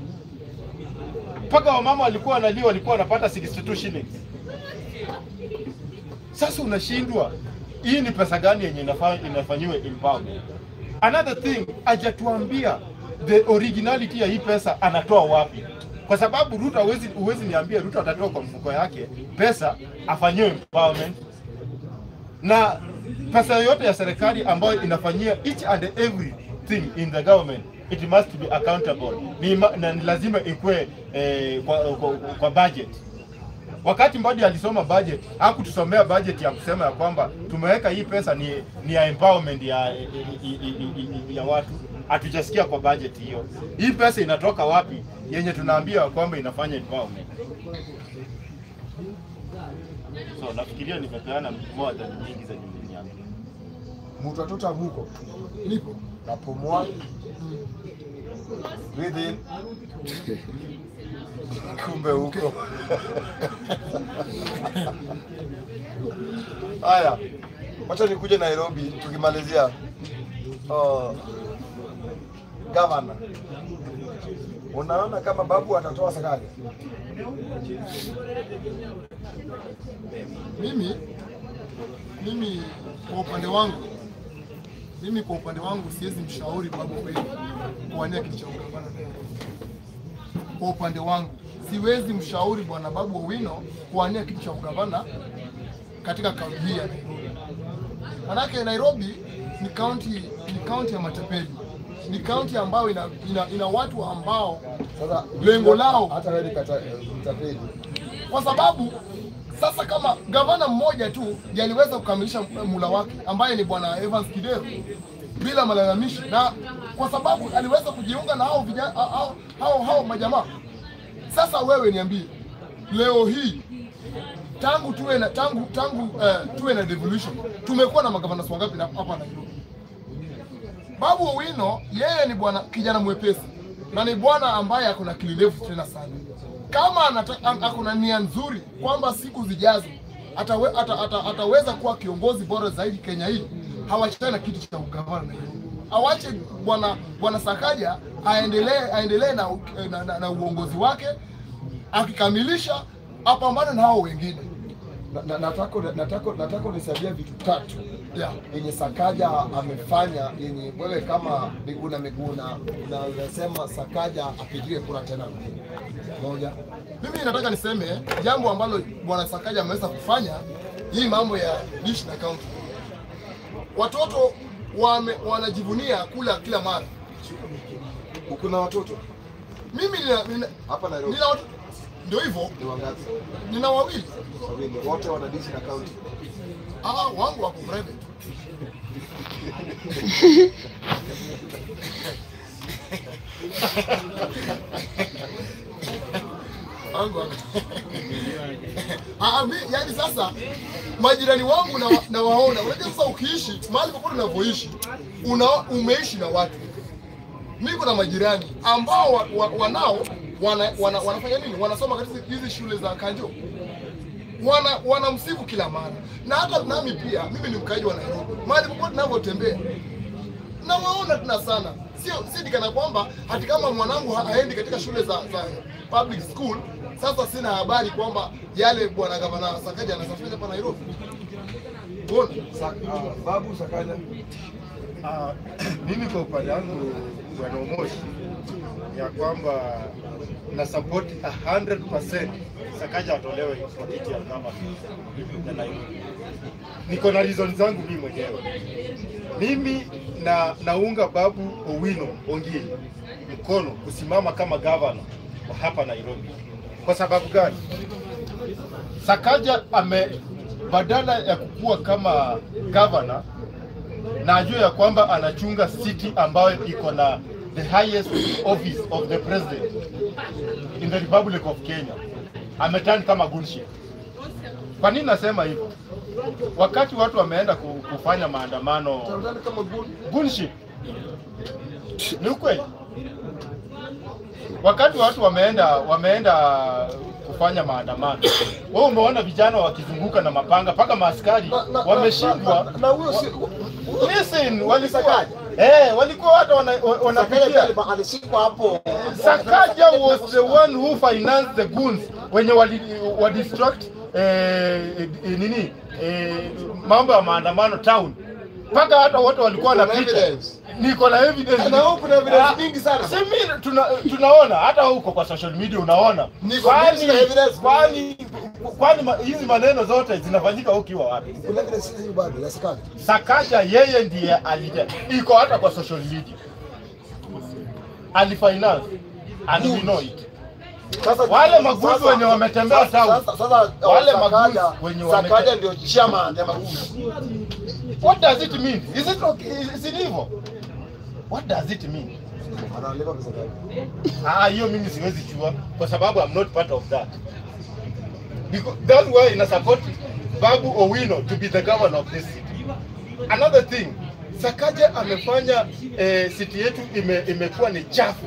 mpaka wamama walikuwa wanalia, walikuwa wanapata 62 shillings. Sasa unashindwa hii ni pesa gani yenye inafanyiwe empowerment? Another thing, hajatuambia the originality ya hii pesa anatoa wapi. Kwa sababu Ruto huwezi niambia Ruto atatoa kwa mfuko yake pesa afanyiwe empowerment. Na pesa yote ya serikali ambayo inafanyia each and everything in the government, it must be accountable. Ni lazima ikue kwa budget. Wakati Mbadi alisoma budget, hakutusomea budget ya kusema ya kwamba tumeweka hii pesa ni ya empowerment ya watu. Hatujasikia kwa budget hiyo. Hii pesa inatoka wapi yenye tunaambia kwamba inafanya empowerment? So nafikiria nimepeana more than nyingi za nyingi yangu. Mtu atoto muko. Nipo. Napumua. Breathe in. Kumbe huko. Haya. Wacha nikuje Nairobi tukimalizia. Governor. Unaona kama Babu atatoa Sakaja? Mimi kwa upande wangu, siwezi mshauri Babu Owino kuwania kiti cha ugavana. Kwa upande wangu siwezi mshauri bwana Babu Owino kuwania kiti cha ugavana katika kaunti hii ya Nairobi. Manake Nairobi ni kaunti ya matapeli. Ni kaunti ambayo ina watu ambao sasa lengo lao hata wewe mtapeli. Kwa sababu sasa kama gavana mmoja tu ndiye aliweza kukamilisha mula wake ambaye ni bwana Evans Kidero bila malalamishi, na kwa sababu aliweza kujiunga na hao vijana hao majamaa. Sasa wewe niambie, leo hii tangu tuwe na tuwe na devolution, tumekuwa na magavana wangapi hapa Nairobi? Babu Owino yeye ni bwana kijana mwepesi na ni bwana ambaye ako na akili ndefu tena sana. Kama ako na nia nzuri kwamba siku zijazo ataweza kuwa kiongozi bora zaidi Kenya hii, hawachane na kitu cha ugavana Nairobi. Awache bwana Sakaja aendelee na uongozi wake, akikamilisha apambane na hao wengine. Nataka unisaidie vitu tatu. Yeah. Yenye Sakaja amefanya yenye wewe kama Miguna Miguna unasema Sakaja apigiwe kura tena. Moja. Mimi nataka niseme jambo ambalo bwana Sakaja ameweza kufanya, hii mambo ya dish na county. Watoto wanajivunia kula kila mara. Kuna watoto? Mimi nina hapa Nairobi. Nina watoto. Ndio hivyo. Ni wangapi? Nina wawili. Wawili. Wote wana dish na county. Wangu wako private. Wangu wako. Yaani sasa majirani wangu na waona. Unajua sasa ukiishi mahali popote unavyoishi, umeishi na watu. Mimi kuna majirani ambao wanao wanafanya nini? Wanasoma katika hizi shule za Kanjo. Wanamsifu kila mara. Na hata nami pia, mimi ni mkaaji wa Nairobi. Mahali popote ninapotembea na waona tena sana. Sio kana kwamba hata kama mwanangu haendi katika shule za public school, sasa sina habari kwamba yale bwana gavana Sakaja anasafiri hapa Nairobi. Babu Sakaja. Mimi kwa upande wangu bwana Omosh, ya kwamba na support 100% Sakaja atolewe kwa kiti ya gavana ya Nairobi. Niko na reason zangu mimi mwenyewe. Mimi na naunga Babu Owino Ongili mkono kusimama kama gavana wa hapa Nairobi. Kwa sababu gani? Sakaja ame badala ya kukua kama gavana na ajue ya kwamba anachunga city ambayo iko na the highest office of the president in the Republic of Kenya, ameturn kama gunship. Kwa nini nasema hivyo? Wakati watu wameenda kufanya maandamano gunship, ni ukweli. Wakati watu wameenda kufanya maandamano, wewe umeona vijana wakizunguka na mapanga paka maaskari wameshindwa. Na huyo si listen, walikuwa walikuwa watu wanapitia alishikwa hapo. Sakaja was the one who financed the goons wenye wa distract nini mambo ya maandamano town. Paka hata watu walikuwa na picha. Niko na evidence. Na huko kuna evidence mingi sana. Si mimi tunaona hata huko kwa social media unaona. Niko na evidence. Kwani hizi maneno zote zinafanyika ukiwa wapi? Kuna evidence hizi bado ya Sakaja. Sakaja yeye ndiye alija. Iko hata kwa social media. Alifinance and we know it. Sasa wale maguzi wenye wametembea town. Sasa wale maguzi wenye wametembea. Sakaja ndio chairman ya maguzi. What does it mean? Is it okay? Is it evil? What does it mean? Analipa pesa gani? Ah, hiyo mimi siwezi jua kwa sababu I'm not part of that. Because that's why ina support Babu Owino to be the governor of this city. Another thing, Sakaja amefanya city yetu imekuwa ni chafu.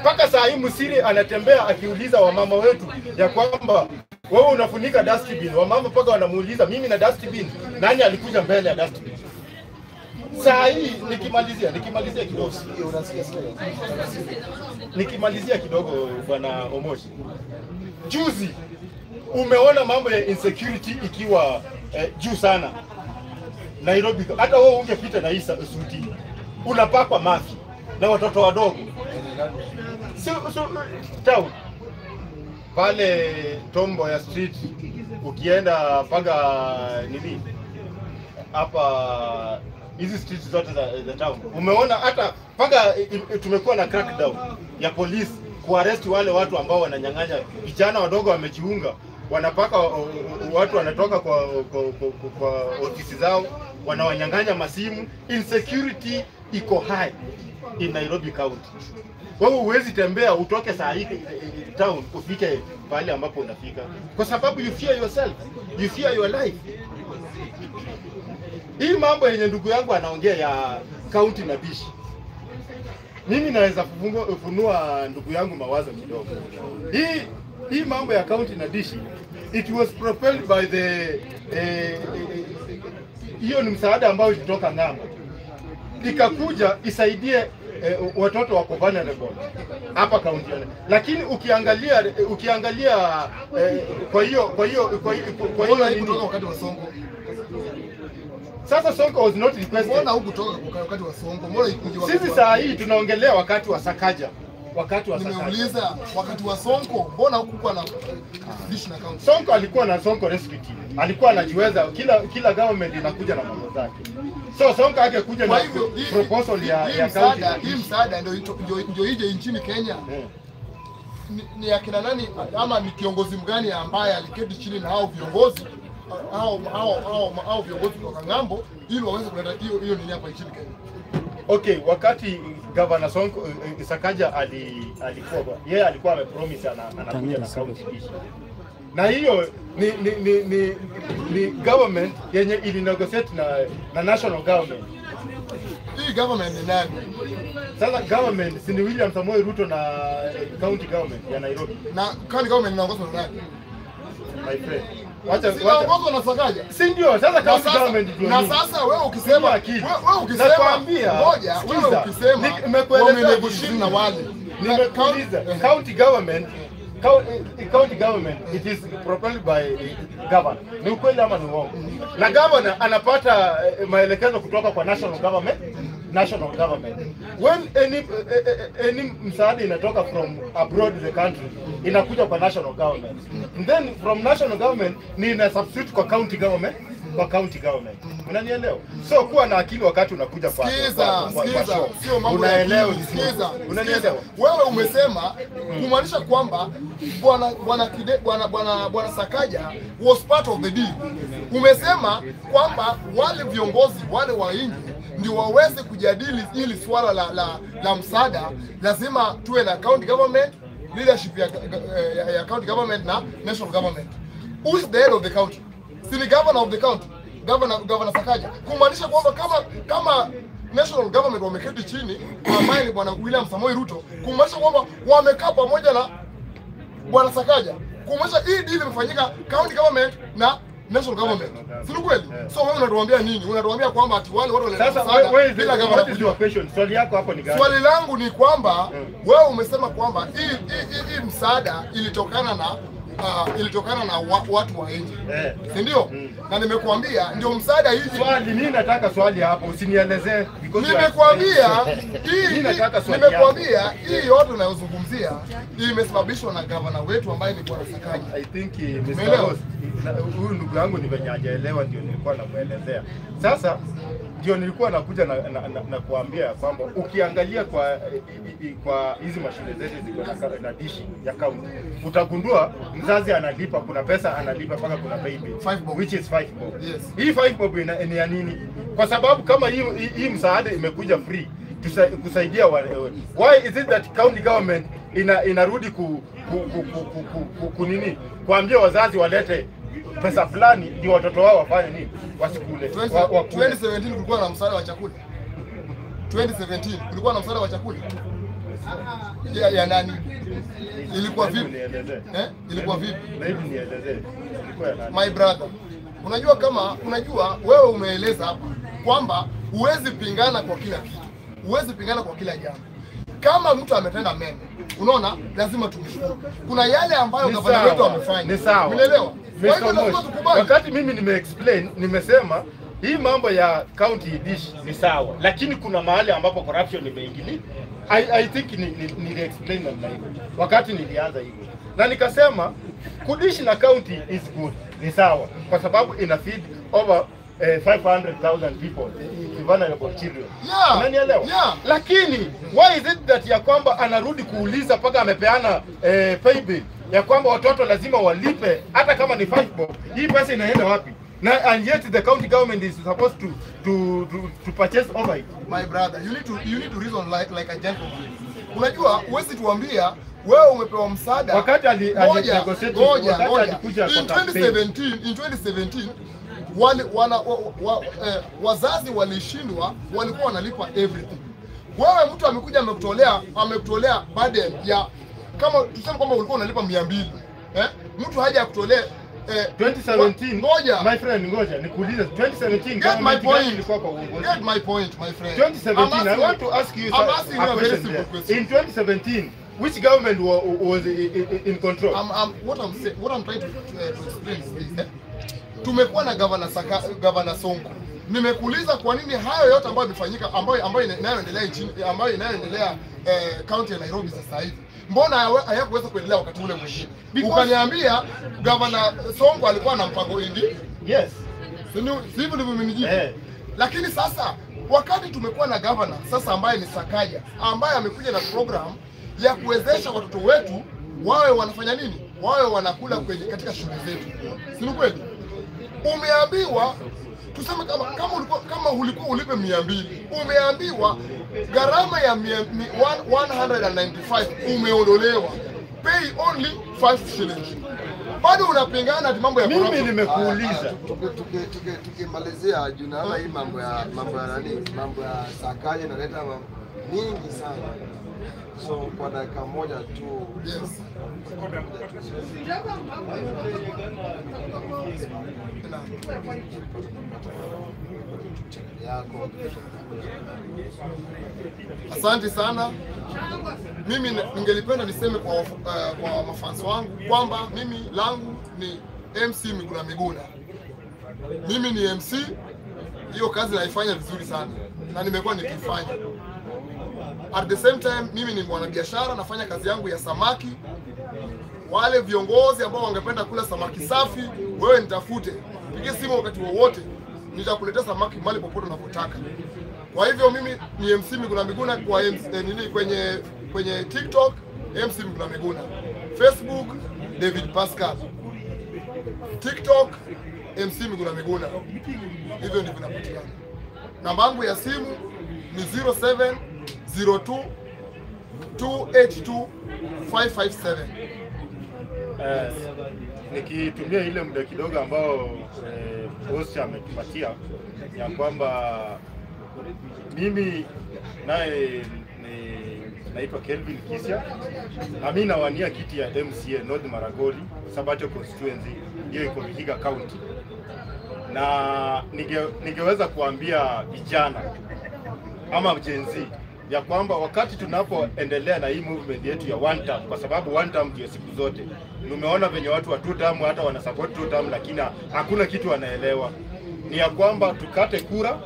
Mpaka saa hii Musiri anatembea akiuliza wamama wetu ya kwamba wewe unafunika dustbin. Wamama mpaka wanamuuliza mimi na dustbin, nani alikuja mbele ya dustbin? Saa hii nikimalizia kidogo. Nikimalizia kidogo Bwana Omoshi. Juzi umeona mambo ya insecurity ikiwa juu sana Nairobi. Hata wewe ungepita na hii suti unapakwa mafi na watoto wadogo. So town pale Tombo ya Street ukienda mpaka nini hapa hizi streets zote za town umeona hata mpaka tumekuwa na crackdown ya polisi kuarrest wale watu ambao wananyang'anya vijana wadogo wamejiunga, wanapaka watu wanatoka kwa ofisi zao wanawanyang'anya masimu. Insecurity iko high in Nairobi County. Wewe huwezi tembea utoke saa hii town ufike pale ambapo unafika kwa sababu you fear yourself, you fear your life. Hii mambo yenye ndugu yangu anaongea ya county na bishi, mimi naweza kufunua ndugu yangu mawazo kidogo. Hii mambo ya county na dishi, it was propelled by the hiyo ni msaada ambao ulitoka ng'ambo, ikakuja isaidie watoto wako vulnerable hapa county. Lakini ukiangalia kwa hiyo kutoka wakati wa Sonko. Sasa Sonko was not requested. Mbona hukutoka wakati wa Sonko? Mbona ikuja wakati? Sisi saa hii tunaongelea wakati wa Sakaja. Wakati wa Sakaja. Nimeuliza wakati wa Sonko, mbona hukukuwa na dish na county? Sonko alikuwa na Sonko Rescue Team. Alikuwa anajiweza, kila government inakuja na mambo zake. So Sonko angekuja na proposal ya county. Hii msaada ndio ije nchini Kenya. Ni akina nani ama ni kiongozi mgani ambaye aliketi chini na hao viongozi hao viongozi kutoka ng'ambo ili waweze kuleta hiyo nini hapa nchini Kenya? Okay, wakati Governor Sonko Sakaja alikuwa yeye alikuwa amepromise anakuja na county issue. Na hiyo ni government yenye ili negotiate na national government. Hii government ni nani? Sasa government si ni William Samoei Ruto na county government ya Nairobi. Na county government inaongozwa na nani? My friend. Wacha na Sakaja. Si ndio? Sasa county government ndio. Na sasa wewe ukisema ngoja, wewe ukisema nimekueleza na wale. Nimekuuliza county government, county government it is propelled by governor. Ni ukweli ama ni uongo? Na governor anapata maelekezo kutoka kwa national government national government. When any msaada inatoka from abroad the country, inakuja kwa national government. And then from national government ni ina substitute kwa county government, kwa county government. Unanielewa? So kuwa na akili wakati unakuja kwa Sikiza, sikiza, sio mambo ya unaelewa. Sikiza, Unanielewa? Wewe umesema kumaanisha kwamba bwana Sakaja was part of the deal. Umesema kwamba wale viongozi wale wa nje ndio waweze kujadili hili swala la msaada, lazima tuwe na county government leadership ya county government na national government. Who is the head of the county? Si ni governor of the county, Governor Sakaja. Kumaanisha kwamba kama national government wameketi chini, ambaye ni bwana William Samoei Ruto, kumaanisha kwamba wamekaa pamoja na bwana Sakaja, kumaanisha hii deal imefanyika county government na national government. Si kweli? So wewe unatuambia nini? Unatuambia kwamba ati wale watu walileta msaada bila governor kujua. Swali yako hapo ni gani? Swali langu ni kwamba wewe umesema kwamba hii msaada ilitokana na watu wa nje. Si ndio? Na nimekuambia ndio msaada hizi. Swali mimi nataka swali hapo, usinielezee because nimekuambia hii nimekuambia hii yote unayozungumzia imesababishwa na governor wetu ambaye ni bwana Sakaja. I think Mr. Host, huyu ndugu yangu ni venye hajaelewa, ndio nilikuwa namuelezea. Sasa ndio nilikuwa nakuja na kuambia kwamba ukiangalia kwa hizi mashule zetu ziko na dishi ya county, utagundua mzazi analipa, kuna pesa analipa mpaka kuna pay bill which is 5 bob. Yes. Hii 5 bob ni ya nini? Kwa sababu kama hii msaada imekuja free kusaidia why is it that county government inarudi ku nini kuambia wazazi walete pesa fulani ndio watoto wao wafanye nini? Wasikule. 2017 kulikuwa na msaada wa chakula. 2017 kulikuwa na msaada wa chakula. Ya nani? Ilikuwa vipi? Ilikuwa vipi? Hebu nielezee. Ilikuwa ya nani? My brother. Unajua kama unajua wewe umeeleza hapa kwamba huwezi pingana kwa kila kitu. Huwezi pingana kwa kila jambo. Kama mtu ametenda mema, unaona lazima tumshukuru. Kuna yale ambayo gavana wetu amefanya. Ni sawa. Unaelewa? Wakati mimi nime-explain, nimesema hii mambo ya county dish ni sawa, lakini kuna mahali ambapo corruption imeingilia. I think nili-explain namna hiyo wakati nilianza hivyo, na nikasema kudish na county is good, ni sawa, kwa sababu ina feed over 500,000 people, vulnerable children. Yeah. Unanielewa? Yeah. Lakini why is it that ya kwamba anarudi kuuliza paka amepeana pay bill ya kwamba watoto lazima walipe hata kama ni 5 bob. Hii pesa inaenda wapi? Na and yet the county government is supposed to purchase over it. My brother, you need to reason like a gentleman. Unajua huwezi tuambia wewe umepewa msaada wakati ali-negotiate, wakati alikuja in 2017 wazazi walishindwa, walikuwa wanalipa everything. Wewe mtu amekuja amekutolea burden ya kama tuseme kwamba ulikuwa unalipa 200, mtu haja akutolea 2017. Ngoja my friend, ngoja nikuulize 2017 get my point, ilikuwa kwa uongozi. Get my point my friend. 2017 I want to ask you a very simple question. In 2017 which government was in control? What I'm trying to explain is this, Tumekuwa na Governor Sonko. Nimekuuliza kwa nini hayo yote ambayo yamefanyika, ambayo inayoendelea nchini, ambayo inayoendelea county ya Nairobi sasa hivi, mbona hayakuweza kuendelea wakati ule mwingine? Ukaniambia Governor Sonko alikuwa na mpango ingi. Yes. Sivyo ndivyo mmenijibu. Lakini sasa wakati tumekuwa na governor sasa ambaye ni Sakaja, ambaye amekuja na program ya kuwezesha watoto wetu wawe wanafanya nini? Wawe wanakula kwenye katika shule zetu. Si ni kweli? Umeambiwa tuseme kama ulikuwa ulipe 200, umeambiwa gharama ya 195 umeondolewa. Pay only 5 shillings. Bado unapingana ati mambo ya mimi nimekuuliza. Tukimalizia juu naona hii mambo ya nani? Mambo ya Sakaja inaleta mingi sana. So kwa dakika moja tu. Yes. Yako. Asante sana. Mimi ningelipenda niseme kwa mafans wangu kwamba mimi langu ni MC Miguna Miguna. Mimi ni MC, hiyo kazi naifanya vizuri sana. na nimekuwa nikifanya. At the same time, mimi ni mwanabiashara, nafanya kazi yangu ya samaki. Wale viongozi ambao wangependa kula samaki safi, wewe nitafute, pigie simu wakati wowote, nitakuletea samaki mahali popote unapotaka. Kwa hivyo mimi ni MC Miguna Miguna kwa MC, nini kwenye TikTok MC Miguna Miguna, Facebook David Pascal, TikTok MC Miguna Miguna. Hivyo ndivyo napatikana. Namba yangu ya simu ni 0702 282 557. Nikitumia ile muda kidogo ambao host ametupatia ya kwamba mimi naye naitwa Kelvin Kisia na mimi nawania kiti ya MCA North Maragoli Sabato constituency, hiyo iko Vihiga County. Na ningeweza kuambia vijana ama Gen Z ya kwamba wakati tunapoendelea na hii movement yetu ya one term, kwa sababu one term ndio siku zote. Nimeona venye watu wa two term hata wana support two term, lakini hakuna kitu wanaelewa. Ni ya kwamba tukate kura,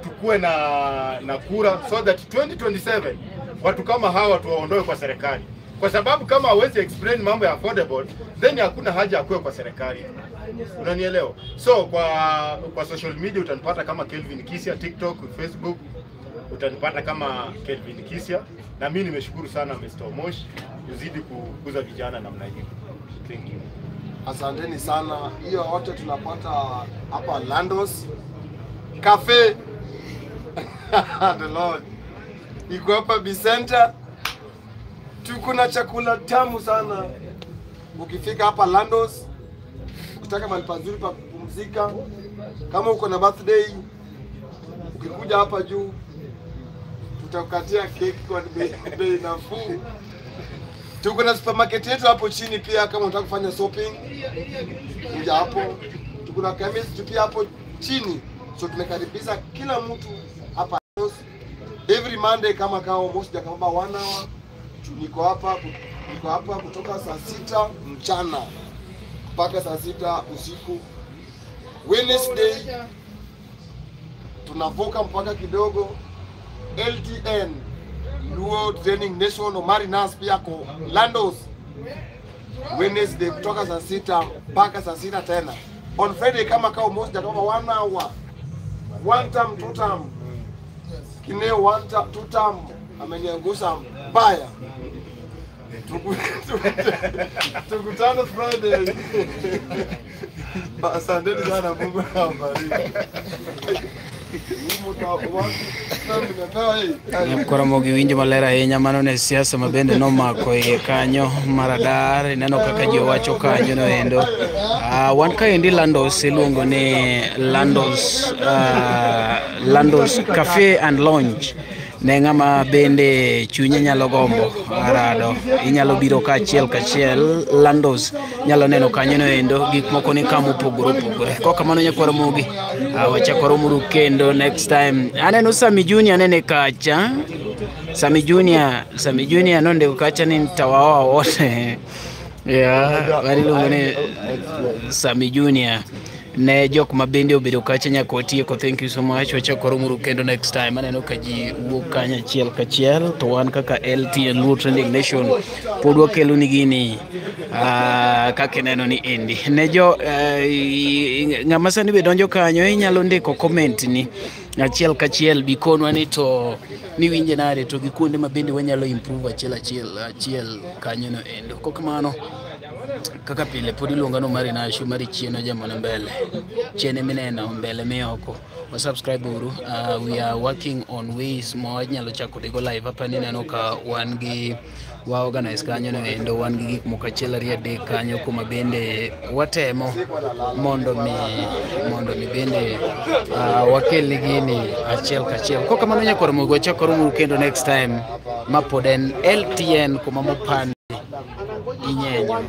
tukue na kura so that 2027 watu kama hawa tuwaondoe kwa serikali. Kwa sababu kama hawezi explain mambo ya affordable, then hakuna haja ya kuwe kwa serikali. Unanielewa? So kwa social media utanipata kama Kelvin Kisia, TikTok, Facebook utanipata kama Kelvin Kisia. Na mimi nimeshukuru sana Mr. Omosh, uzidi kukuza vijana namna hiyo. Thank you. Asanteni sana. Hiyo wote tunapata hapa Landos Cafe. The Lord. Iko hapa Bicenter. Tuko na chakula tamu sana. Ukifika hapa Landos, ukitaka mahali pazuri pa kupumzika, kama uko na birthday, ukikuja hapa juu tutakukatia keki kwa bei nafuu. Tuko na supermarket yetu hapo chini pia, kama unataka kufanya shopping kuja hapo. Tuko na chemist pia hapo chini. So tumekaribisha kila mtu hapa every Monday kama kao moja kama 1 hour. Niko hapa kutoka saa 6 mchana mpaka saa 6 usiku. Wednesday tunavuka mpaka kidogo LTN Luo Training Nation Omari Nas pia ko Landos. Wednesday kutoka saa 6 mpaka saa 6 tena. On Friday kama kao moja kama 1 hour. One term, two term. Kineo one term, two term. Ameniangusha mbaya. Tukutane Friday. Asanteni sana, Mungu awabariki. Koro mogi winjo maler ahinya mano ne siasa mabende nomako iye kanyo maradar ineno kaka ji owacho kanyo no endo. Wan kaendi Landos iluongo ni Landos, Landos Cafe and Lounge. Ne ng'ama bende chunye nyalo gombo arado inyalo biro kaachiel kachiel Landos nyalo neno kanyo no endo gik moko ni kama opogore opogore. Kok kamano nyakwar Mogi, wachako romuru kendo next time. Aneno Sami Junior nene kacha. Sami Junior nondiko kacha ni nitawaoa wote. Yeah, iluongo ni Sami Junior. Ne jok mabende obedo kacha nyaka watieko. Thank you so much. Wachako romuru kendo next time. Aneno ka ji wuok kanyo achiel kachiel to wan kaka LTN Luo Trending Nation pod wakelo ni gini kaka ineno ni endi. Ne jo ng'ama sani be donjo kanyo inyalo ndiko comment ni achiel kachiel bikonwa ni to niwinje nade to gi kuonde ma bende wanyalo improve achiel achiel kanyo no endo. Kok kamano kaka pile pod iluonga no Mari Nashu mari chien ojamone mbele chien mineno mbele mioko. Wa subscribe uru. We are working on ways ma wanyalo chako dhigo live hapa ni neno ka wan gi wa organize kanyo no endo wan gi gik moko achiel ariyo adek kanyo kuma bende watemo mondo mi bende wakel gini achiel kachiel. Kok kamano nyakwar Mogi wachako romuru kendo next time ma pod en LTN kuma mopandi inyenyo.